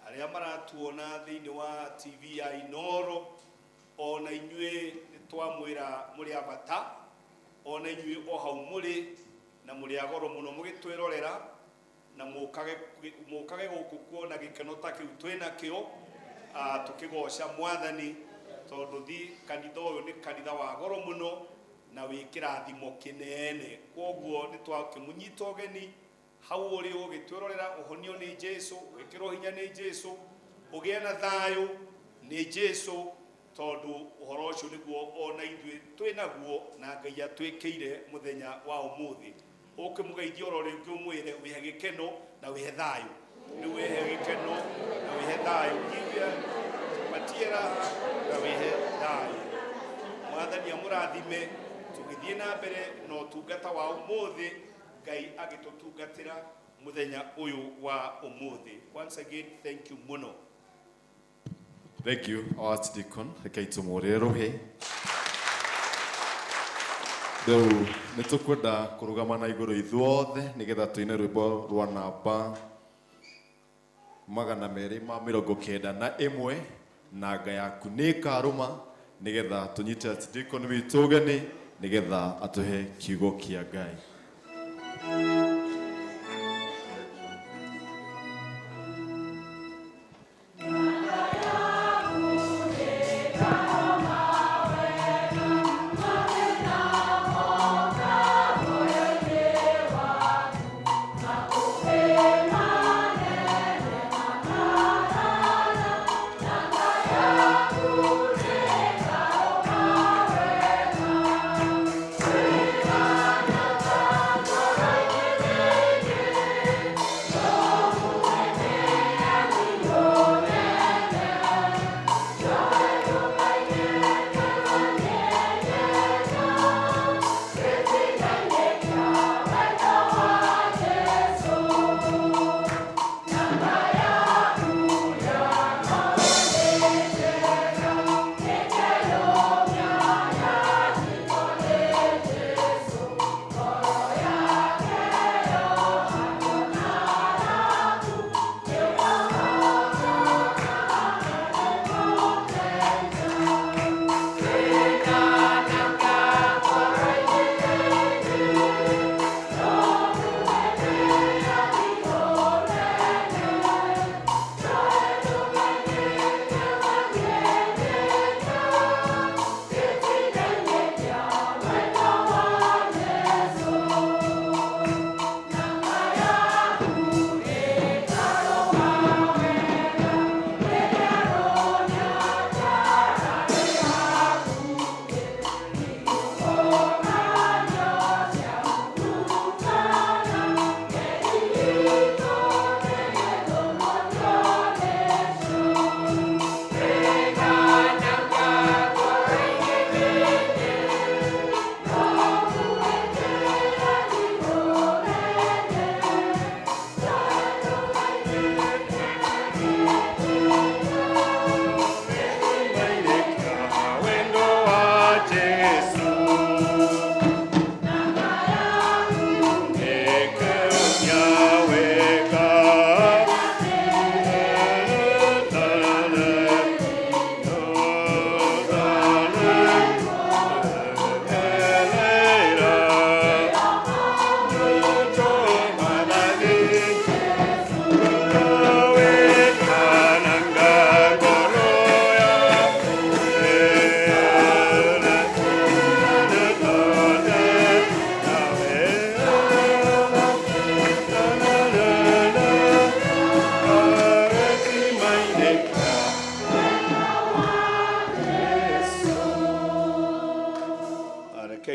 arĩa maratuona thĩinĩ wa TV ya Inoro ona inyuĩ nĩ twamwĩra mũrĩ a bata ona inyuĩ o hau mũrĩ na mũrĩ a goro mũno mũgĩtwĩrorera na mũkage mũkage gũkũ kuona gĩkeno ta kĩu twĩnakĩo tũkĩgoca mwathani tondũ thi kanitha ũyũ nĩ kanitha wa goro mũno na wĩ kĩrathimo kĩnene. Koguo nĩ twakĩmũnyita ũgeni hau ũrĩ ũgĩtwĩrorera ũhonio nĩ Jesu wĩkĩrwo hinya nĩ Jesu ũgĩe na thayũ nĩ Jesu tondũ ũhoro ũcio nĩguo ona ithuĩ twĩnaguo na Ngai atwĩkĩire mũthenya wa ũmũthĩ. Ũkĩmũgeithia oro rĩngĩ ũmwĩre wĩhe gĩkeno na wĩhe thayũ. Rĩu wĩhe gĩkeno na wĩhe thayũ. Give patie raha na wĩhe thayũ. Mwathani amũrathime tũgĩthiĩ na mbere na ũtungata wa ũmũthĩ Ngai agĩtũtungatĩra mũthenya ũyũ wa ũmũthĩ. Once again, thank you mũno. Thank you, our Archdeacon. Rekei tũmũrĩre rũhĩ. Rĩu nĩ tũkwenda kũrũgama na igũrũ ithuothe nĩgetha tũine rwĩmbo rwa namba 291 nanga yaku nĩ ĩkarũma nĩgetha tũnyite Archdeacon witũ ũgeni nĩgetha atũhe kiugo kĩa Ngai.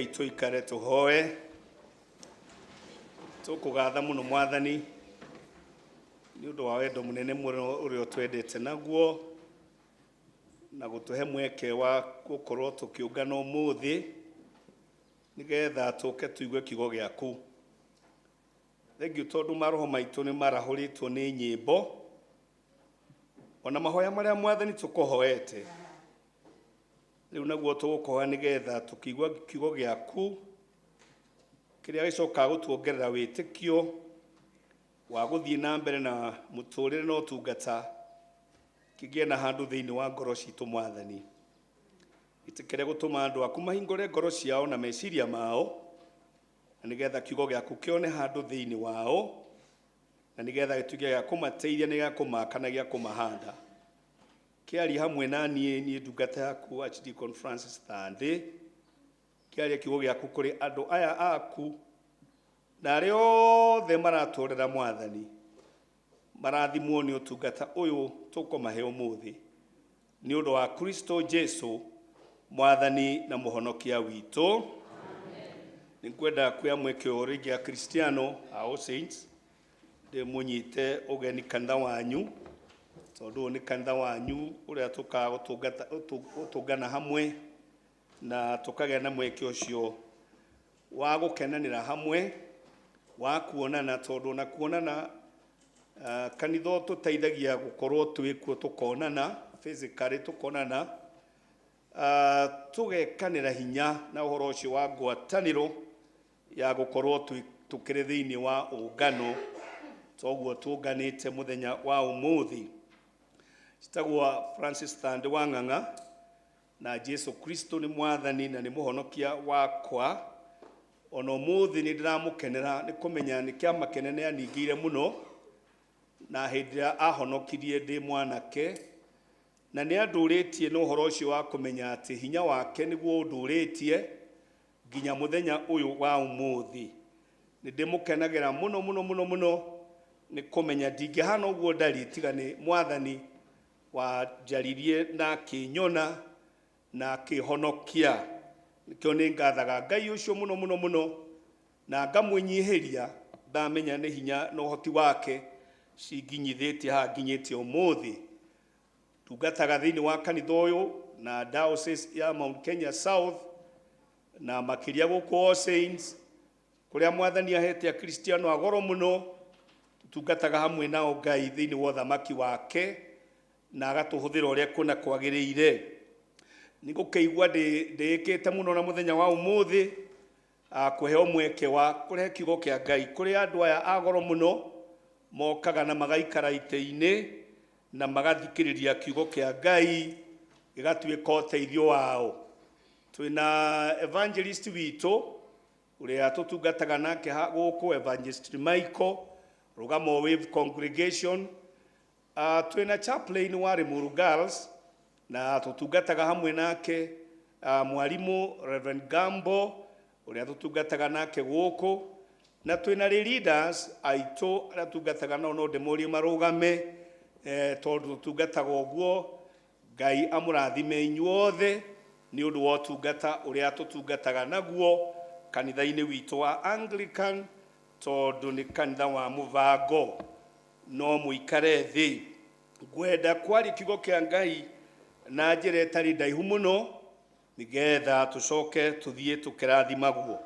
Rekei tũikare tũhoe. Tũkũgatha mũno Mwathani nĩ ũndũ wa wendo mũnene mũno ũrĩa ũtwendete naguo na gũtũhe mweke wa gũkorwo tũkĩũngana ũmũthĩ nĩgetha tũke tũigue kiugo gĩaku. Thengiũ tondũ maroho maitũ nĩ marahũrĩtwo nĩ nyĩmbo ona mahoya marĩa Mwathani tũkũhoete. Rĩu naguo tũgũkũhoya nĩgetha tũkĩigua kiugo gĩaku kĩrĩa gĩcokaga gũtuongerera wĩtĩkio wa gũthiĩ na mbere na mũtũrĩre na ũtungata kĩgĩe na handũ thĩinĩ wa ngoro citũ Mwathani. Ĩtĩkĩre gũtũma andũ aku mahingũre ngoro ciao na meciria mao na nĩgetha kiugo gĩaku kĩone handũ thĩinĩ wao na nĩgetha gĩtuĩke gĩa kũmateithia nĩ gĩa kũmaka na gĩa kũmahanda. Kĩarie hamwe na niĩ, niĩ ndungata yaku Archdeacon Francis Thande, kĩarie kiugo gĩaku kũrĩ andũ aya aku na arĩa othe maratũrĩra Mwathani marathimwo nĩ ũtungata ũyũ tũkũmahe ũmũthĩ nĩ ũndũ wa Kristo Jesu Mwathani na Mũhonokia witũ. Nĩngwenda kuoya mweke ũyũ rĩngĩ Akristiano a All Saints ndĩmũnyite ũgeni kanitha wanyu tondũ ũyũ nĩ kanitha wanyu ũrĩa tũkaga gũtũngana hamwe na tũkagĩa na mweke ũcio wa gũkenanĩra hamwe wa kuonana tondũ ona kuonana kanitha ũtũteithagia gũkorwo twĩkuo tũkonana physically tũkonana tũgekanĩra hinya na ũhoro ũcio wa ngwatanĩro ya gũkorwo tũkĩrĩ thĩinĩ wa ũngano toguo tũnganĩte mũthenya wa ũmũthĩ. Citagwo Francis Thande wa Ng'ang'a na Jesu Kristo nĩ Mwathani na nĩ Mũhonokia wakwa. Ona ũmũthĩ nĩ ndĩramũkenera nĩ kũmenya nĩ kĩama kĩnene aningĩire mũno na hĩndĩ ĩrĩa ahonokirie ndĩ mwanake na nĩ andũrĩtie na ũhoro ũcio wa kũmenya atĩ hinya wake nĩguo ũndũrĩtie nginya mũthenya ũyũ wa ũmũthĩ. Nĩ ndĩmũkenagĩra mũno mũno mũno mũno nĩ kũmenya ndingĩhana ũguo ndariĩ tiga nĩ Mwathani wanjaririe na akĩnyona na akĩhonokia. Nĩkĩo nĩ ngathaga Ngai ũcio mũno mũno mũno na ngamwĩnyihĩria ndamenya nĩ hinya na ũhoti wake cinginyithĩtie haha nginyĩte ũmũthĩ. Tungataga thĩinĩ wa kanitha ũyũ na diocese ya Mount Kenya South na makĩria gũkũ All Saints kũrĩa Mwathani ahete Akristiano a goro mũno. Tũtungataga hamwe nao Ngai thĩinĩ wa ũthamaki wake na agatũhũthĩra ũrĩa kuona kwagĩrĩire. Nĩ ngũkĩigua ndĩĩkĩte mũno na mũthenya wa ũmũthĩ kũheo mweke wa kũrehe kiugo kĩa Ngai kũrĩ andũ aya a goro mũno mokaga na magaikara itĩ-inĩ na magathikĩrĩria kiugo kĩa Ngai gĩgatuĩka ũteithio wao. Twĩna evangelist witũ ũrĩa tũtungataga nake gũkũ, Evangelist Michael Rugamo Wave Congregation. Twĩna chaplain wa Limuru Girls na tũtungataga hamwe nake, mwarimũ Reverend Gambo ũrĩa tũtungataga nake gũkũ, na twĩna leaders aitũ arĩa tũtungataga nao no ndĩmorie marũgame tondũ tũtungataga ũguo. Ngai amũrathime inyuothe nĩ ũndũ wa ũtungata ũrĩa tũtungataga naguo kanitha-inĩ witũ wa Anglican tondũ nĩ kanitha wa mũbango. No mũikare thĩ. Ngwenda kwaria kiugo kĩa Ngai na njĩra ĩtarĩ ndaihu mũno nĩgetha tũcoke tũthiĩ tũkĩrathimagwo.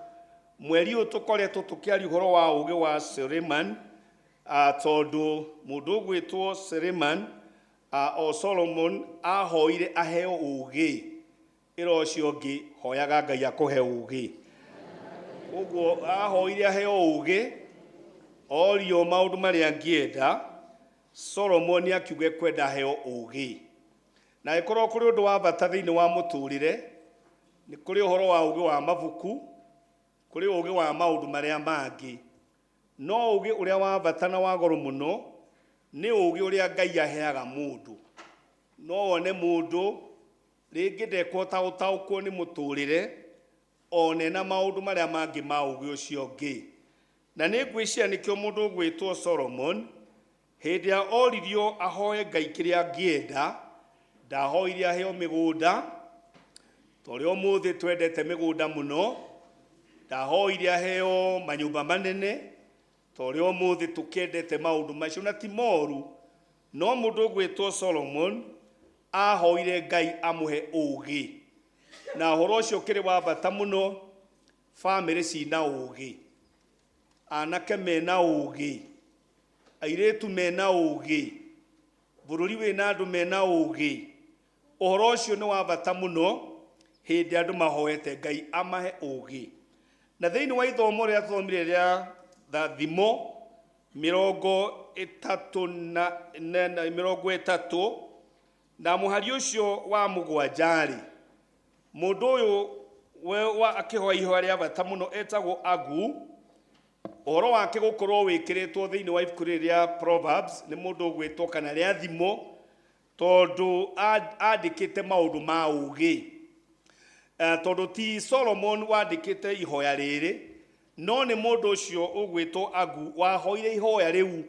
Mweri ũyũ tũkoretwo tũkĩaria ũhoro wa ũũgĩ wa Suleiman, tondũ mũndũ ũgwĩtwo Suleiman o Solomon ahoire aheo ũũgĩ. Ĩra ũcio ũngĩ, hoyaga Ngai akũhe ũũgĩ. Koguo ahoire aheo ũũgĩ, orio maũndũ marĩa angĩenda, Solomon akiuga ekwenda aheo ũũgĩ. Na ĩkorwo kũrĩ ũndũ wa bata thĩinĩ wa mũtũrĩre, nĩ kũrĩ ũhoro wa ũũgĩ wa mabuku, kũrĩ ũũgĩ wa maũndũ marĩa mangĩ. No ũũgĩ ũrĩa wa bata na wa goro mũno nĩ ũũgĩ ũrĩa Ngai aheaga mũndũ. No wone mũndũ rĩngĩ ndekũhota gũtaũkwo nĩ mũtũrĩre one na maũndũ marĩa mangĩ ma ũũgĩ ũcio ũngĩ. Na nĩ ngwĩciria nĩkĩo mũndũ ũgwĩtwo Solomon hĩndĩ ĩrĩa oririo ahoe Ngai kĩrĩa angĩenda, ndahoire aheo mĩgũnda, ta ũrĩa ũmũthĩ twendete mĩgũnda mũno. Ndahoire aheo manyũmba manene ta ũrĩa ũmũthĩ tũkĩendete maũndũ macio na ti moru, no mũndũ ũgwĩtwo Solomon ahoire Ngai amũhe ũũgĩ, na ũhoro ũcio ũkĩrĩ wa bata mũno. Bamĩrĩ cina ũũgĩ, anake mena ũũgĩ, airĩtu mena ũũgĩ, bũrũri wĩna andũ mena ũũgĩ. Ũhoro ũcio nĩ wa bata mũno hĩndĩ andũ mahoete Ngai amahe ũũgĩ. Na thĩinĩ wa ithomo rĩrĩa tũthomire rĩa Thimo 30 na 30 na mũhari ũcio wa 7-rĩ, mũndũ ũyũ wa akĩhoya ihoya rĩa bata mũno etagwo Agu. Ũhoro wake gũkorwo wĩkĩrĩtwo thĩinĩ wa ibuku rĩrĩ rĩa Proverbs nĩ mũndũ ũgwĩtwo kana rĩa Thimo, tondũ andĩkĩte maũndũ ma ũũgĩ. Tondũ ti Solomon wandĩkĩte ihoya rĩrĩ, no nĩ mũndũ ũcio ũgwĩtwo Agu wahoire ihoya rĩu,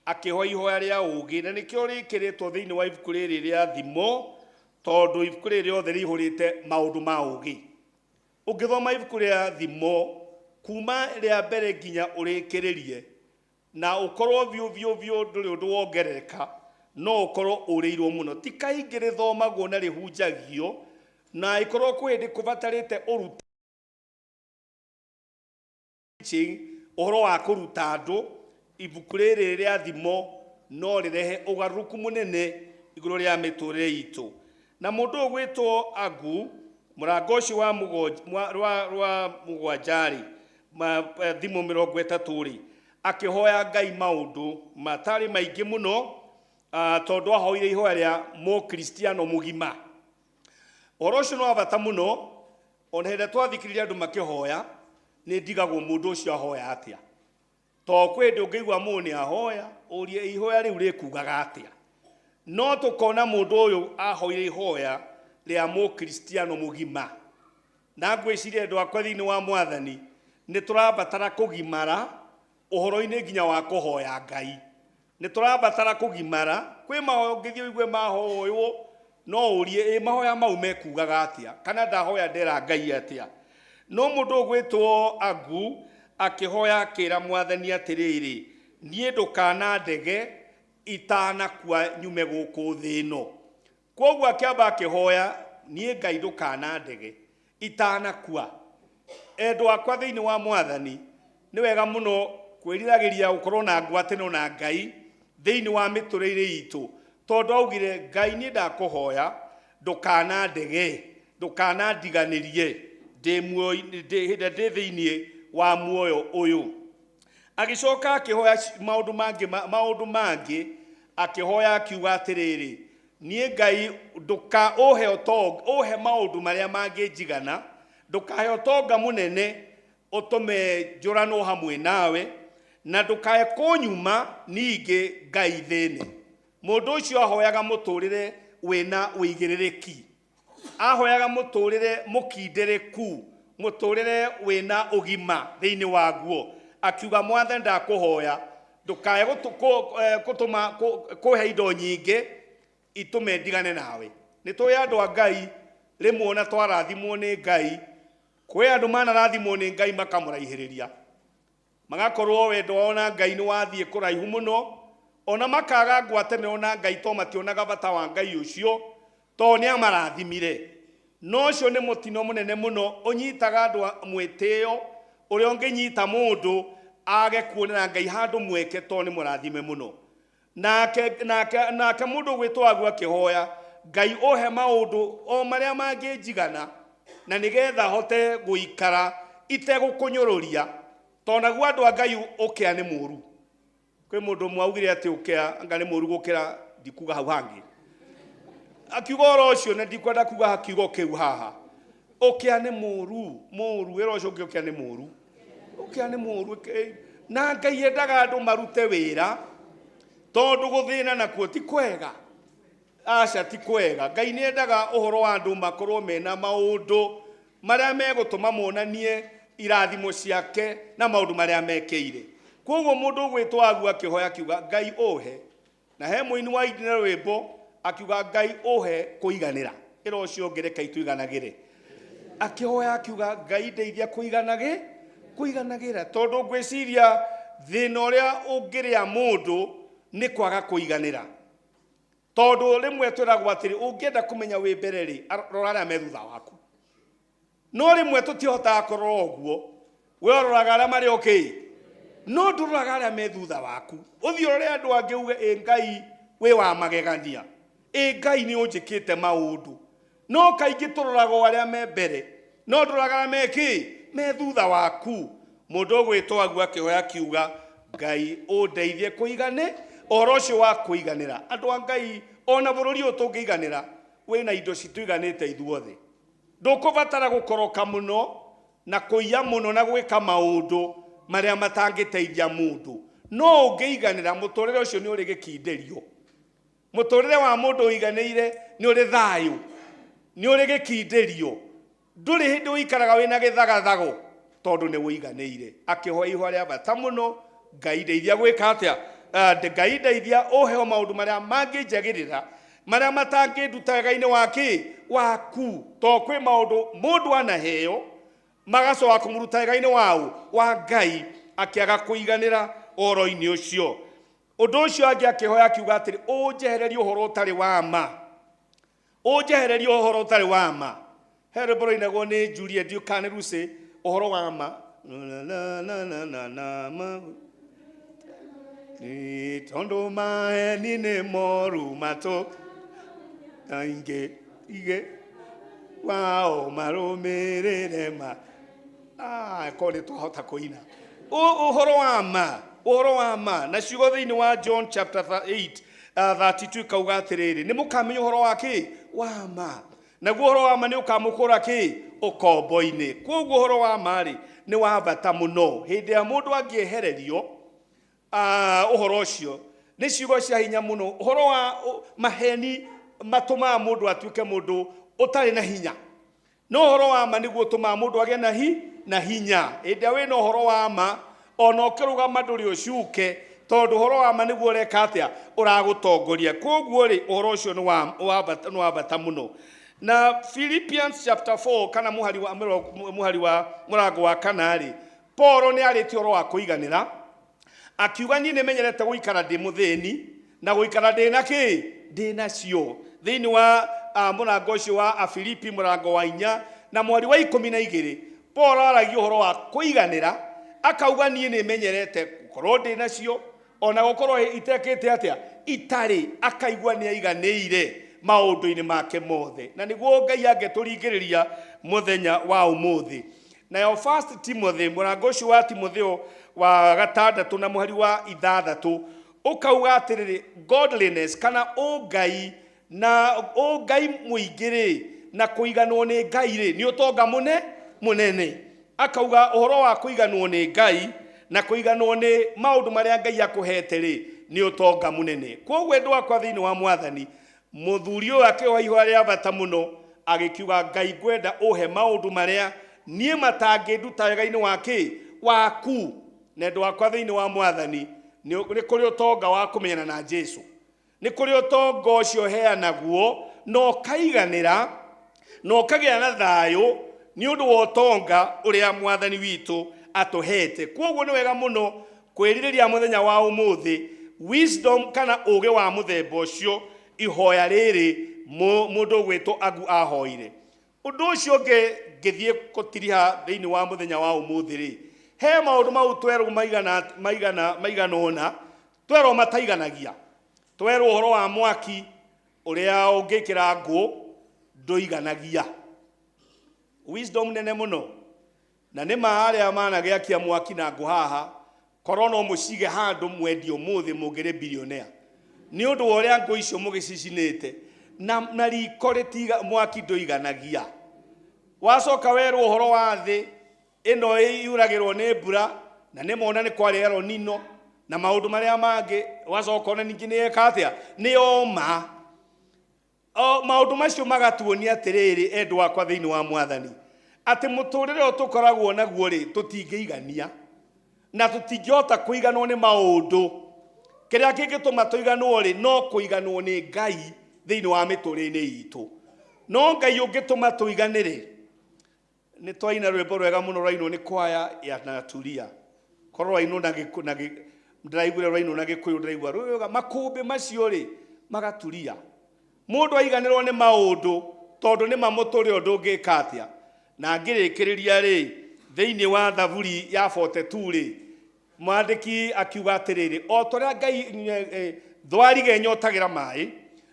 akĩhoya ihoya rĩa ũũgĩ, na nĩkĩo rĩkĩrĩtwo thĩinĩ wa ibuku rĩrĩ rĩa Thimo, tondũ ibuku rĩrĩ rĩothe rĩihũrĩte maũndũ ma ũũgĩ. Ũngĩthoma ibuku rĩa Thimo kuma rĩa mbere nginya ũrĩkĩrĩrie, na ũkorwo biũ biũ biũ ndũrĩ ũndũ wongerereka, no ũkorwo ũrĩirwo mũno. Ti kaingĩ rĩthomagwo na rĩhunjagio, na ĩkorwo kwĩ hĩndĩ kũbatarĩte ũruta teaching, ũhoro wa kũruta andũ. Ibuku rĩrĩ rĩa Thimo no rĩrehe ũgarũrũku mũnene igũrũ rĩa mĩtũrĩre itũ. Na mũndũ ũgwĩtwo Agu, mũrango ũcio wa rwa 7-rĩ, Thimo 30-rĩ, akĩhoya Ngai maũndũ matarĩ maingĩ mũno, tondũ ahoire ihoya rĩa mũkristiano mũgima. Ũhoro ũcio nĩ wa bata mũno. Ona hĩndĩ ĩrĩa twathikĩrĩria andũ makĩhoya, nĩ ndigagwo mũndũ ũcio ahoya atĩa, to kwĩ hĩndĩ ũngĩigua mũndũ nĩ ahoya, ũrie ihoya rĩu rĩkugaga atĩa. No tũkona mũndũ ũyũ ahoire ihoya rĩa mũkristiano mũgima. Na ngwĩciria andũ akwa thĩinĩ wa Mwathani, nĩ tũrabatara kũgimara ũhoro-inĩ nginya wa kũhoya Ngai. Nĩ tũrabatara kũgimara. Kwĩ mahoya ũngĩthiĩ ũigue mahoywo, no ũrie ĩ mahoya mau mekugaga atĩa, kana ndahoya ndera Ngai atĩa. No mũndũ ũgwĩtwo Agu akĩhoya akĩra Mwathani atĩrĩrĩ, niĩ ndũkanandege itanakua nyume gũkũ thĩ ĩno. Kwoguo akĩamba akĩhoya, niĩ Ngai ndũkanandege itanakua. Endwa akwa thĩinĩ wa Mwathani, nĩ wega mũno kwĩriragĩria gũkorwo na ngwatanĩro na Ngai thĩinĩ wa mĩtũrĩre itũ, tondũ augire, Ngai niĩ ndakũhoya ndũkanandege, ndũkanandiganĩrie ndĩ muoyo, hĩndĩ ĩrĩa ndĩ thĩinĩ wa muoyo ũyũ. Agĩcoka akĩhoya maũndũ mangĩ, maũndũ mangĩ, akĩhoya akiuga atĩrĩrĩ, niĩ Ngai ndũka ũhe ũtonga, ũhe maũndũ marĩa mangĩnjigana, ndũkahe ũtonga mũnene ũtũme njũranwo hamwe nawe, na ndũkae kũnyuma ningĩ Ngai thĩne. Mũndũ ũcio ahoyaga mũtũrĩre wĩna ũigĩrĩrĩki, ahoyaga mũtũrĩre mũkindĩrĩku, mũtũrĩre wĩna ũgima thĩinĩ waguo. Akiuga, Mwathani ndakũhoya ndũkae gũtũma kũhe indo nyingĩ itũme ndigane nawe. Nĩ tũĩ andũ a Ngai rĩmwe ona twarathimwo nĩ Ngai, kwĩ andũ manarathimwo nĩ Ngai makamũraihĩrĩria, magakorwo wendo wao na Ngai nĩ wathiĩ kũraihu mũno, ona makaga ngwatanĩro na Ngai to mationaga bata wa Ngai ũcio, to nĩ amarathimire. No ũcio nĩ mũtino mũnene mũno ũnyitaga andũ a mwĩtĩo, ũrĩa ũngĩnyita mũndũ age kuonera Ngai handũ mweke to nĩ mũrathime mũno. Nake mũndũ ũgwĩtwo Agu akĩhoya Ngai ũhe maũndũ o marĩa mangĩnjigana, na nĩgetha hote gũikara itegũkũnyũrũria, tondũ naguo andũ a Ngai ũkĩa nĩ mũũru. Kwĩ mũndũ ũmwe augire atĩ ũkĩa anga nĩ mũũru gũkĩra ndikuga hau hangĩ. Akiuga ũhoro ũcio na ndikwenda kuga kiugo kĩu haha. Ũkĩa nĩ mũũru, mũũru, wĩra ũcio ũngĩ ũkĩa nĩ mũũru. Ũkĩa nĩ mũũru, na Ngai endaga andũ marute wĩra, tondũ gũthĩna nakuo ti kwega. Aca ti kwega. Ngai nĩ endaga ũhoro wa andũ makorwo mena maũndũ marĩa megũtũma monanie irathimo ciake na maũndũ marĩa mekĩire. Kwoguo mũndũ ũgwĩtwo Agu akĩhoya akiuga Ngai ũhe, na he mũini wa inire rwĩmbo akiuga Ngai ũhe kũiganĩra. Ĩra ũcio ũngĩ reke itũiganagĩre. Akĩhoya akiuga Ngai ndeithia kũiganagĩ. Kũiganagĩra. Tondũ ngwĩciria thĩna ũrĩa ũngĩrĩa mũndũ nĩ kwaga kũiganĩra. Tondũ rĩmwe twĩragwo atĩrĩ, ũngĩenda kũmenya wĩ mbere rĩ, rora arĩa me thutha waku. No rĩmwe tũtihotaga kũrora ũguo. We ũroraga arĩa marĩ okay, no ndũroraga arĩa me thutha waku. Ũthiĩ ũrore andũ angĩ uge, ĩ Ngai wĩ wa magegania, ĩ Ngai nĩ ũnjĩkĩte maũndũ. No kaingĩ tũroraga o arĩa me mbere, no ndũroraga arĩa me kĩ me thutha waku. Mũndũ ũgwĩtwo Agu akĩhoya akiuga, Ngai ũndeithie kũigane ũhoro ũcio wa kũiganĩra. Andũ a Ngai, ona bũrũri ũyũ tũngĩiganĩra, wĩna indo citũiganĩte ithuothe. Ndũkũbatara gũkoroka mũno na kũiya mũno na gwĩka maũndũ marĩa matangĩteithia mũndũ. No ũngĩiganĩra, mũtũrĩre ũcio nĩ ũrĩ gĩkindĩrio. Mũtũrĩre wa mũndũ ũiganĩire nĩ ũrĩ thayũ, nĩ ũrĩ gĩkindĩrio. Ndũrĩ hĩndĩ ũikaraga wĩna gĩthagathago tondũ nĩ ũiganĩire. Akĩhoya ihoya rĩa bata mũno, Ngai ndeithia gwĩka atĩa? Ngai ndeithia ũheo maũndũ marĩa mangĩnjagĩrĩra, marĩa matangĩnduta wega-inĩ wa kĩ? Waku. Tondũ kwĩ maũndũ mũndũ anaheo magacoka kũmũruta wega-inĩ waũ? Wa Ngai, akĩaga kũiganĩra ũhoro-inĩ ũcio. Ũndũ ũcio angĩ akĩhoya akiuga atĩrĩ, ũnjehererie ũhoro ũtarĩ wa ma. Ũnjehererie ũhoro ũtarĩ wa ma. He rwĩmbo rũinagwo nĩ Juliet ndiũ kana nĩ Lucy, ũhoro wa ma. Na, na, na, na, na, na, ma. Nĩ tondũ maheni nĩ moru matũ aingĩ ige wao marũmĩrĩre ma. Korwo nĩ twahota kũina. Ũhoro wa ma, ũhoro wa ma. Na ciugo thĩinĩ wa John chapter 8, 32 ikauga atĩrĩrĩ, nĩ mũkamenya ũhoro wa kĩ? Wa ma. Naguo ũhoro wa ma nĩ ũkamũkũra kĩ? Ũkombo-inĩ. Kwoguo ũhoro wa ma rĩ, nĩ wa bata mũno. Hĩndĩ ya mũndũ angĩehererio, ũhoro ũcio nĩ ciugo cia hinya mũno. Ũhoro wa maheni matũmaga mũndũ atuĩke mũndũ ũtarĩ na hinya. No ũhoro wa ma nĩguo ũtũmaga mũndũ agĩe na na hinya. Hĩndĩ ĩrĩa wĩna ũhoro wa ma, ona ũkĩrũgama ndũrĩ ũcuke, tondũ ũhoro wa ma nĩguo ũreka atĩa? Ũragũtongoria. Kwoguo rĩ, ũhoro ũcio nĩ wa bata mũno. Na Philippians chapter 4 kana mũhari wa mĩrongo, mũhari wa mũrango wa kana rĩ, Paul nĩ arĩtie ũhoro wa kũiganĩra, akiuga niĩ nĩmenyerete gũikara ndĩ mũthĩni na gũikara ndĩ na kĩ? Ndĩ nacio. Thĩinĩ wa mũrango ũcio wa Afilipi mũrango wa 4 na mweri wa 12, Paul aragia ũhoro wa kũiganĩra, akauga niĩ nĩmenyerete gũkorwo ndĩ nacio ona gũkorwo itekĩte atĩa? Itarĩ. Akaigua nĩ aiganĩire maũndũ-inĩ make mothe. Na nĩguo Ngai angĩtũringĩrĩria mũthenya wa ũmũthĩ. Nayo First Timothy, mũrango ũcio wa Timotheo wa 6 na mũhari wa 6, ũkauga atĩrĩrĩ, godliness kana ũngai na ũngai mũingĩ rĩ, na kũiganwo nĩ Ngai rĩ, nĩ ũtonga mũnene. Akauga ũhoro wa kũiganwo nĩ Ngai na kũiganwo nĩ maũndũ marĩa Ngai akũhete rĩ, nĩ ũtonga mũnene. Kwoguo endwa akwa thĩinĩ wa Mwathani, mũthuri ũyũ akĩoha ihoya rĩa bata mũno, agĩkiuga Ngai ngwenda ũhe maũndũ marĩa niĩ matangĩnduta wega-inĩ wa kĩ? Waku. Na endwa akwa thĩinĩ wa Mwathani, nĩ kũrĩ ũtonga wa kũmenyana na Jesu. Nĩ kũrĩ ũtonga ũcio ũheanagwo na ũkaiganĩra na ũkagĩa na thayũ nĩ ũndũ wa ũtonga ũrĩa Mwathani witũ atũhete. Kwoguo nĩ wega mũno kwĩrirĩria mũthenya wa ũmũthĩ wisdom kana ũũgĩ wa mũthemba ũcio, ihoya rĩrĩ mũndũ ũgwĩtwo Agu ahoire. Ũndũ ũcio ũngĩ ngĩthiĩ gũtiriha thĩinĩ wa mũthenya wa ũmũthĩ rĩ, he maũndũ mau twerwo maigana ũna, twerwo mataiganagia. Twerwo ũhoro wa mwaki ũrĩa ũngĩkĩra ngũ ndũiganagia. Wisdom nene mũno. Na nĩ ma arĩa managĩakia mwaki na ngũ haha, korwo no mũcige handũ mwendie ũmũthĩ mũngĩrĩ billionaire. Nĩ ũndũ wa ũrĩa ngũ icio mũgĩcicinĩte, na riko rĩtiga, mwaki ndũiganagia. Wacoka werwo ũhoro wa thĩ ĩno yuragĩrwo nĩ mbura, na nĩ mona nĩ kwarĩ El Nino na maũndũ marĩa mangĩ, wacoka ona ningĩ nĩ yeka atĩa? Nĩ yoma. O maũndũ macio magatuonia atĩrĩrĩ, endwa akwa thĩinĩ wa Mwathani, atĩ mũtũrĩre ũyũ tũkoragwo naguo rĩ, tũtingĩigania na tũtingĩhota kũiganwo nĩ maũndũ. Kĩrĩa kĩngĩtũma tũiganwo rĩ, no kũiganwo nĩ Ngai thĩinĩ wa mĩtũrĩre-inĩ itũ. No Ngai ũngĩtũma tũiganĩre Nĩ twaina rwĩmbo rwega mũno rwainwo nĩ kwaya ya Naturia. Korwo rwainwo na gĩkũ na gĩ ndĩraiguire rwainwo na gĩkũyũ ndĩraigua rwĩga makũmbĩ macio rĩ magaturia. Mũndũ aiganĩrwo nĩ maũndũ tondũ nĩ mamũtũrĩ ũndũ ũngĩka atĩa. Na ngĩrĩkĩrĩria rĩ thĩinĩ wa Thaburi ya 42 rĩ mwandĩki akiuga atĩrĩrĩ o ta ũrĩa Ngai thwariga ĩnyotagĩra maĩ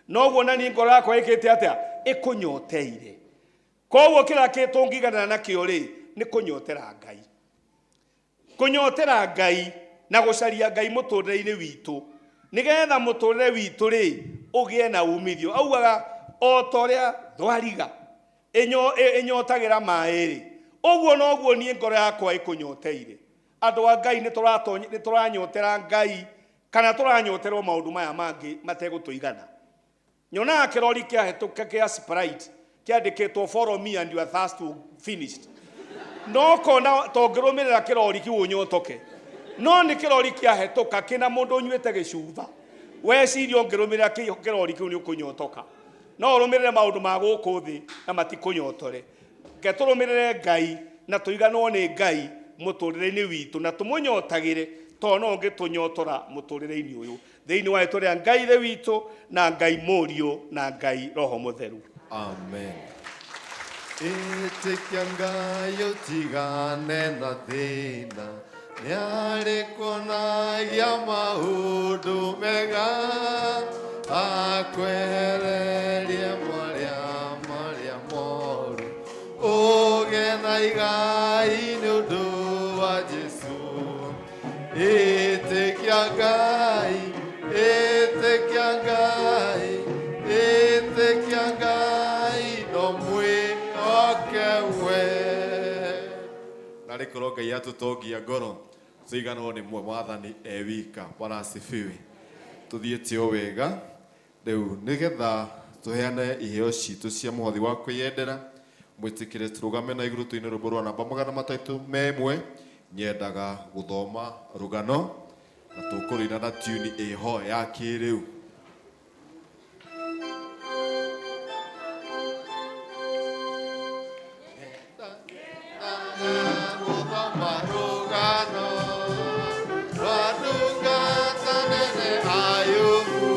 noguo na niĩ ngoro yakwa ĩkĩte atĩa ĩkũnyoteire. Koguo kĩrĩa tũngĩiganĩra nakĩo rĩ nĩ kũnyotera Ngai. Kũnyotera Ngai na gũcaria Ngai mũtũrĩre-inĩ witũ nĩgetha mũtũrĩre witũ rĩ ũgĩe na umithio. Augaga o ta ũrĩa thwariga ĩnyotagĩra maĩ rĩ ũguo noguo niĩ ngoro yakwa ĩkũnyoteire. Andũ a Ngai nĩ tũranyotera Ngai kana tũranyoterwo maũndũ maya mangĩ mategũtũigana. Nyonaga kĩrori kĩahĩtũka kĩa Sprite kĩandĩkĩtwo follow me and your thirst will finished. No kona tongĩrũmĩrĩra kĩrori kĩu ũnyotoke. No nĩ kĩrori kĩahĩtũka kĩna mũndũ ũnyuĩte gĩcuba. Weciria ũngĩrũmĩrĩra kĩrori kĩu nĩ ũkũnyotoka. No ũrũmĩrĩre maũndũ ma gũkũ thĩ na matikũnyotore. Reke tũrũmĩrĩre Ngai na tũiganwo nĩ Ngai mũtũrĩre-inĩ witũ na tũmũnyotagĩre tondũ no ũngĩtũnyotora mũtũrĩre-inĩ ũyũ. Thĩinĩ wa rĩtwa rĩa Ngai Ithe witũ na Ngai Mũriũ na Ngai Roho Mũtheru. Amen. Ĩtĩkia Ngai ũtigane na thĩna nĩarĩkuonagia maũndũ mega akwehererie marĩa marĩa moru ũgĩe na igai nĩ ũndũ wa Jesũ. Ĩtĩkia Ngai, ĩtĩkia Ngai, ĩtĩkia Ngai no mwĩhoke we. Narĩ korwo Ngai atũtongia ngoro tũiganwo nĩ mwathani e wika. Bwana asifiwe. Tũthiĩte o wega rĩu nĩgetha tũheane iheo citũ cia mũhothi wa kwĩyendera mwĩtĩkĩre tũrũgame na igũrũ tũine rwĩmbo rwa namba 301 nyendaga gũthoma rũgano na tũkũrũina na tuni ĩho ya kĩrĩu. Gũthoma rũgano rwa ndungata nene Ayubu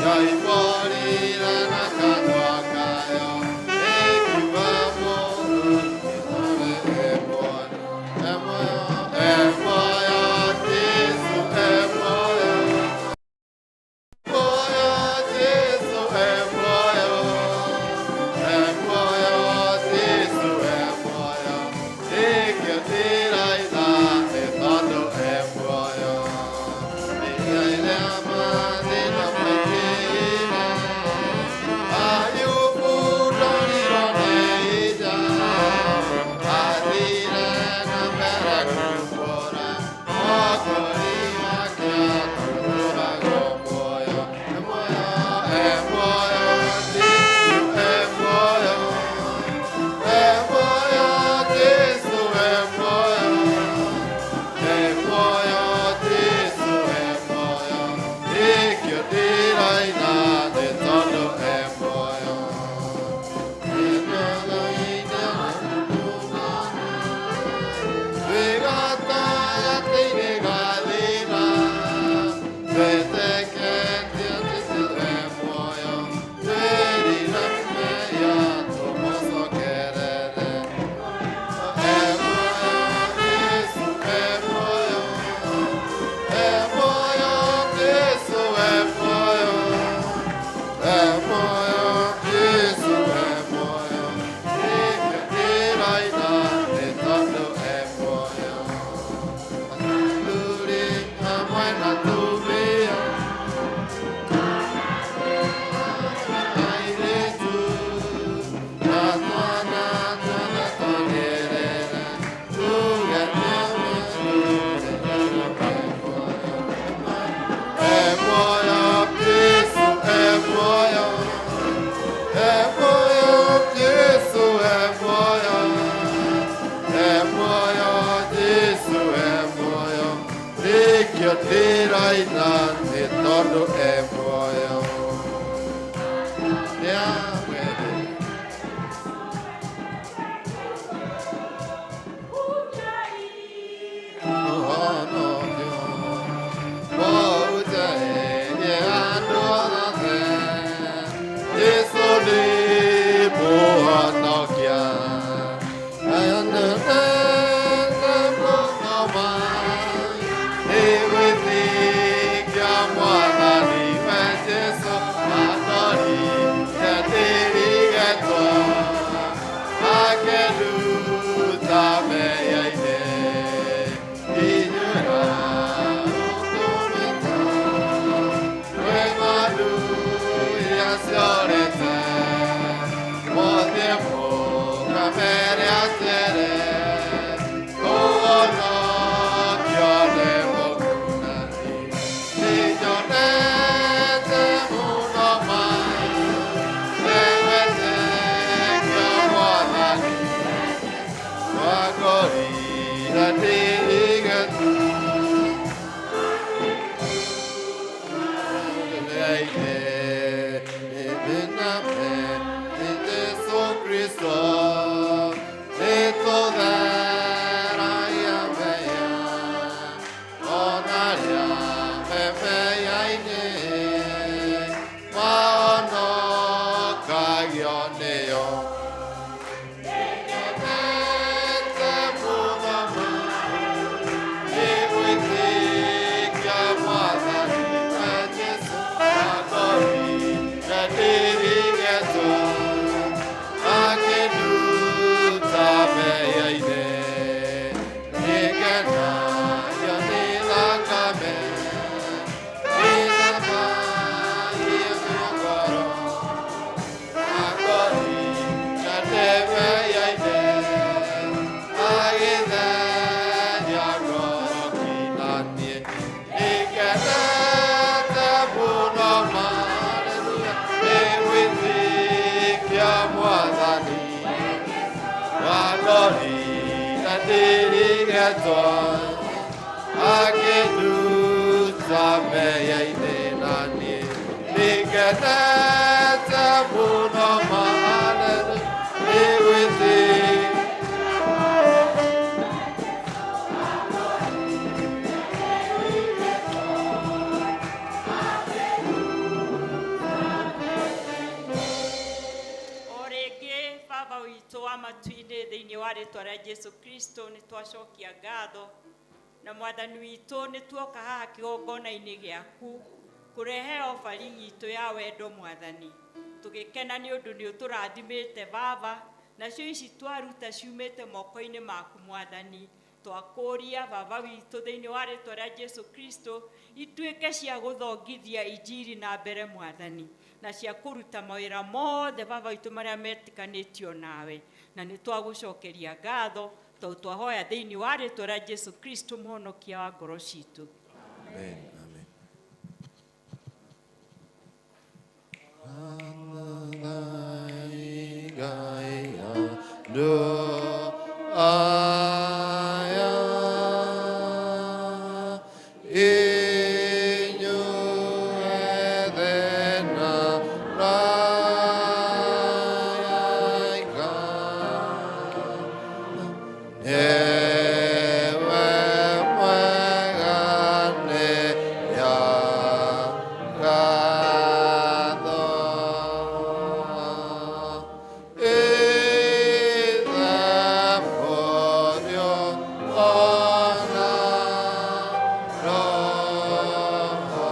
yoimbũrire na kanua kayo ĩkiuga mũndũ e muoyo, e muoyo, e muoyo, Jesũ e muoyo. Kamere atere, ũhonokio nĩ mũkunani. Nĩnyonete mũno ma, nĩgwĩtĩkia Mwathani. Wangorire ndirigetwo. Nĩngenete mũno ma, hallelujah, nĩgwĩtĩkia. O rĩngĩ Baba witũ wa matu-inĩ, thĩinĩ wa rĩtwa rĩa Jesu Kristo, nĩ twacokia ngatho na Mwathani witũ nĩ tuoka haha kĩgongona-inĩ gĩaku kũrehe offering itũ ya wendo. Mwathani, tũgĩkena nĩ ũndũ nĩ ũtũrathimĩte, Baba, nacio ici twaruta ciumĩte moko-inĩ maku. Mwathani, twakũria, Baba witũ, thĩinĩ wa rĩtwa rĩa Jesu Kristo, ituĩke cia gũthongithia injiri na mbere, Mwathani, na cia kũruta mawĩra mothe, Baba witũ, marĩa metĩkanĩtio nawe, na nĩ twagũcokeria ngatho tondũ twahoya thĩinĩ wa rĩtwa rĩa Jesu Kristo, mũhonokia wa ngoro citũ. Amen. Amen. Aya inyuothe na araika, nĩwe mwega nĩ ngatho. Ithe, Mũriũ, ona Roho.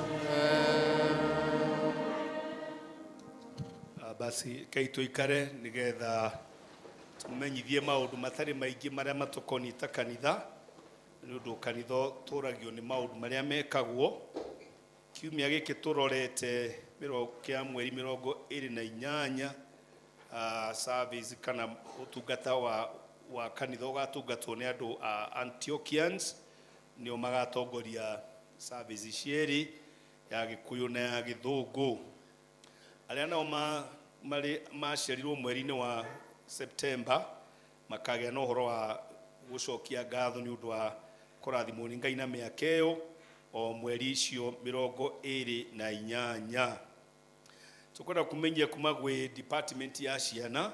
Amen. Basi kei tuikare nigetha tũmenyithie maũndũ matarĩ maingĩ marĩa matũkoniĩ ta kanitha, nĩ ũndũ kanitha ũtũragio nĩ maũndũ marĩa mekagwo. Kiumia gĩkĩ tũrorete kĩa mweri 28, service kana ũtungata wa kanitha ũgatungatwo nĩ andũ a Antiochians, nĩo magatongoria service cierĩ, ya Gĩkũyũ na ya Gĩthũngũ. Arĩa nao marĩ maciarirwo mweri-inĩ wa September makagĩa na ũhoro wa gũcokia ngatho nĩ ũndũ wa kũrathimwo nĩ Ngai na mĩaka ĩyo, o mweri icio 28. Tũkwenda kũmenyia kuma gwĩ department ya ciana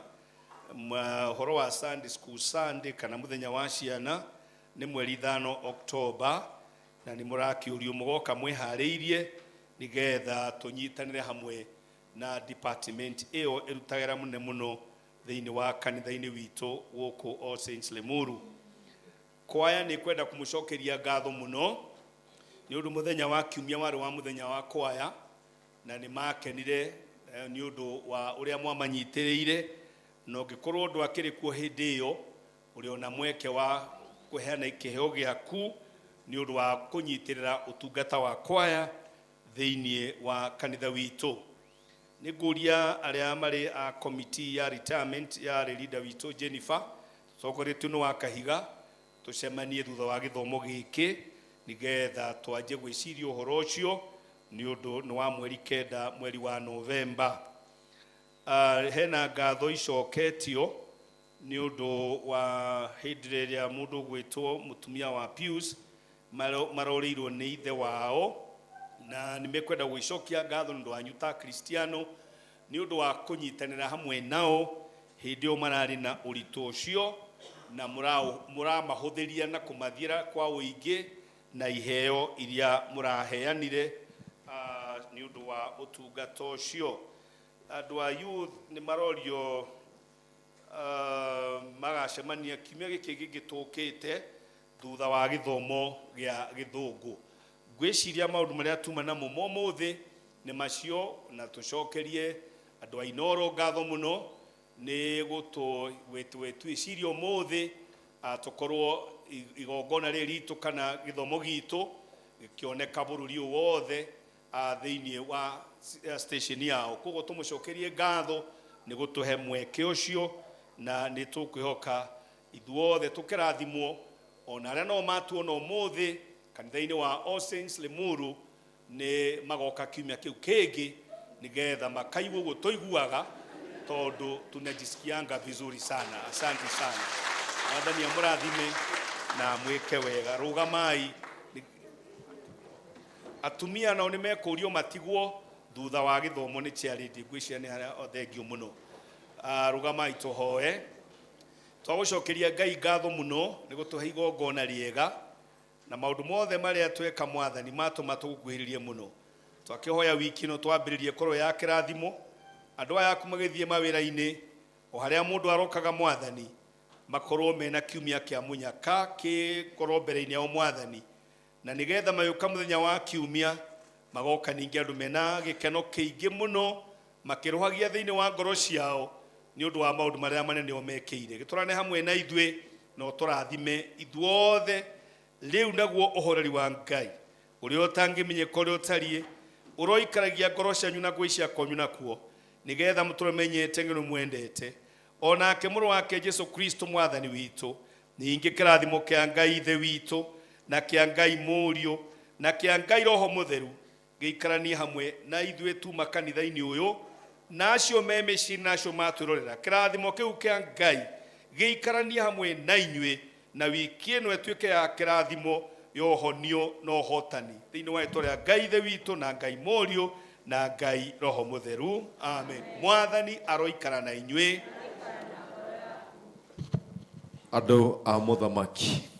ũhoro wa Sunday School Sunday, kana mũthenya wa ciana, nĩ mweri 5 October, na nĩ mũrakĩũrio mũgoka mwĩharĩirie nĩgetha tũnyitanĩre hamwe na department ĩyo ĩrutagĩra mũnene mũno thĩinĩ wa kanitha-inĩ witũ gũkũ All Saints Limuru. Kwaya nĩ kwenda kũmũcokeria ngatho mũno nĩ ũndũ mũthenya wa kiumia warĩ wa mũthenya wa kwaya, na nĩ makenire nĩ ũndũ wa ũrĩa mwamanyitĩrĩire, na ũngĩkorwo ndwakĩrĩ kuo hĩndĩ ĩyo, ũrĩ ona mweke wa kũheana kĩheo gĩaku nĩ ũndũ wa kũnyitĩrĩra ũtungata wa kwaya. Thĩinĩ wa kanitha witũ. Nĩ ngũria arĩa marĩ a committee ya retirement ya leader witũ Jennifer, tũtongoretio nĩ wa Kahiga, tũcemanie thutha wa gĩthomo gĩkĩ nĩgetha twanjie gwĩciria ũhoro ũcio, nĩ ũndũ nĩ wa mweri 9 mweri wa Novemba. Hena ngatho icoketio nĩ ũndũ wa hĩndĩ ĩrĩa mũndũ ũgwĩtwo mũtumia wa Pius marorĩirwo nĩ ithe wao, na nĩ mekwenda gwĩcokia ngatho nĩ ũndũ wanyu ta Kristiano, nĩ ũndũ wa kũnyitanĩra hamwe nao hĩndĩ ĩyo mararĩ na ũritũ ũcio, na mũramahũthĩria na kũmathiĩra kwa ũingĩ na iheo iria mũraheanire nĩ ũndũ wa ũtungata ũcio. Andũ a youth nĩ marorio magacemania kiumia gĩkĩ gĩngĩ tũkĩte thutha wa gĩthomo gĩa gĩthũngũ. Ngwĩciria maũndũ marĩa tuma namo ma ũmũthĩ nĩ macio, na tũcokerie andũ a Inoro ngatho mũno nĩ gũtwĩciria ũmũthĩ tũkorwo igongona rĩrĩ ritũ kana gĩthomo gitũ gĩkĩoneka bũrũri ũyũ wothe thĩinĩ wa station yao. Koguo tũmũcokerie ngatho nĩ gũtũhe mweke ũcio, na nĩ tũkwĩhoka ithuothe tũkĩrathimwo, ona arĩa no matuona ũmũthĩ kanitha-inĩ wa All Saints Limuru nĩ magoka kiumia kĩu kĩngĩ nĩgetha makaigua ũguo tũiguaga, tondũ tunajisikianga vizuri sana. Asante sana, Mwathani amũrathime na mwĩke wega. Rũgamai. Atumia nao nĩ mekũrio matigwo thutha wa gĩthomo nĩ chairlady. Ngwĩciria nĩ harĩa thengio mũno. Rũgamai tũhoe. Twagũcokeria Ngai ngatho mũno nĩ gũtũhe igongona rĩega na maũndũ mothe marĩa tweka, Mwathani, matũma tũgũkuhĩrĩrie mũno. Twakĩhoya wiki ĩno twambĩrĩrie korwo ya kĩrathimo, andũ aya aku magĩthiĩ mawĩra-inĩ o harĩa mũndũ arokaga, Mwathani, makorwo mena kiumia kĩa mũnyaka kĩkorwo mbere-inĩ yao, Mwathani, na nĩgetha magĩũka mũthenya wa kiumia magoka ningĩ andũ mena gĩkeno kĩingĩ mũno, makĩrũhagia thĩinĩ wa ngoro ciao nĩ ũndũ wa maũndũ marĩa manene o mekĩire. Gĩtũrane hamwe na ithuĩ na ũtũrathime ithuothe rĩu. Naguo ũhoreri wa Ngai ũrĩa ũtangĩmenyeka ũrĩa ũtariĩ ũroikaragia ngoro cianyu na gwĩcia kwanyu nakuo, nĩgetha mũtũre menyete ng'ĩ mwendete o nake mũrũ wake Jesu Kristo Mwathani witũ. Ningĩ kĩrathimo kĩa Ngai Ithe witũ na kĩa Ngai Mũriũ na kĩa Ngai Roho Mũtheru gĩikaranie hamwe na ithuĩ tuma kanitha-inĩ ũyũ na acio me mĩciĩ na acio matwĩrorera. Kĩrathimo kĩu kĩa Ngai gĩikaranie hamwe na inyuĩ, na wiki ĩno ĩtuĩke ya kĩrathimo ya ũhonio na ũhotani thĩinĩ wa rĩtwa rĩa Ngai Ithe witũ na Ngai Mũriũ na Ngai Roho Mũtheru, amen. Mwathani aroikara na inyuĩ. Andũ a mũthamaki.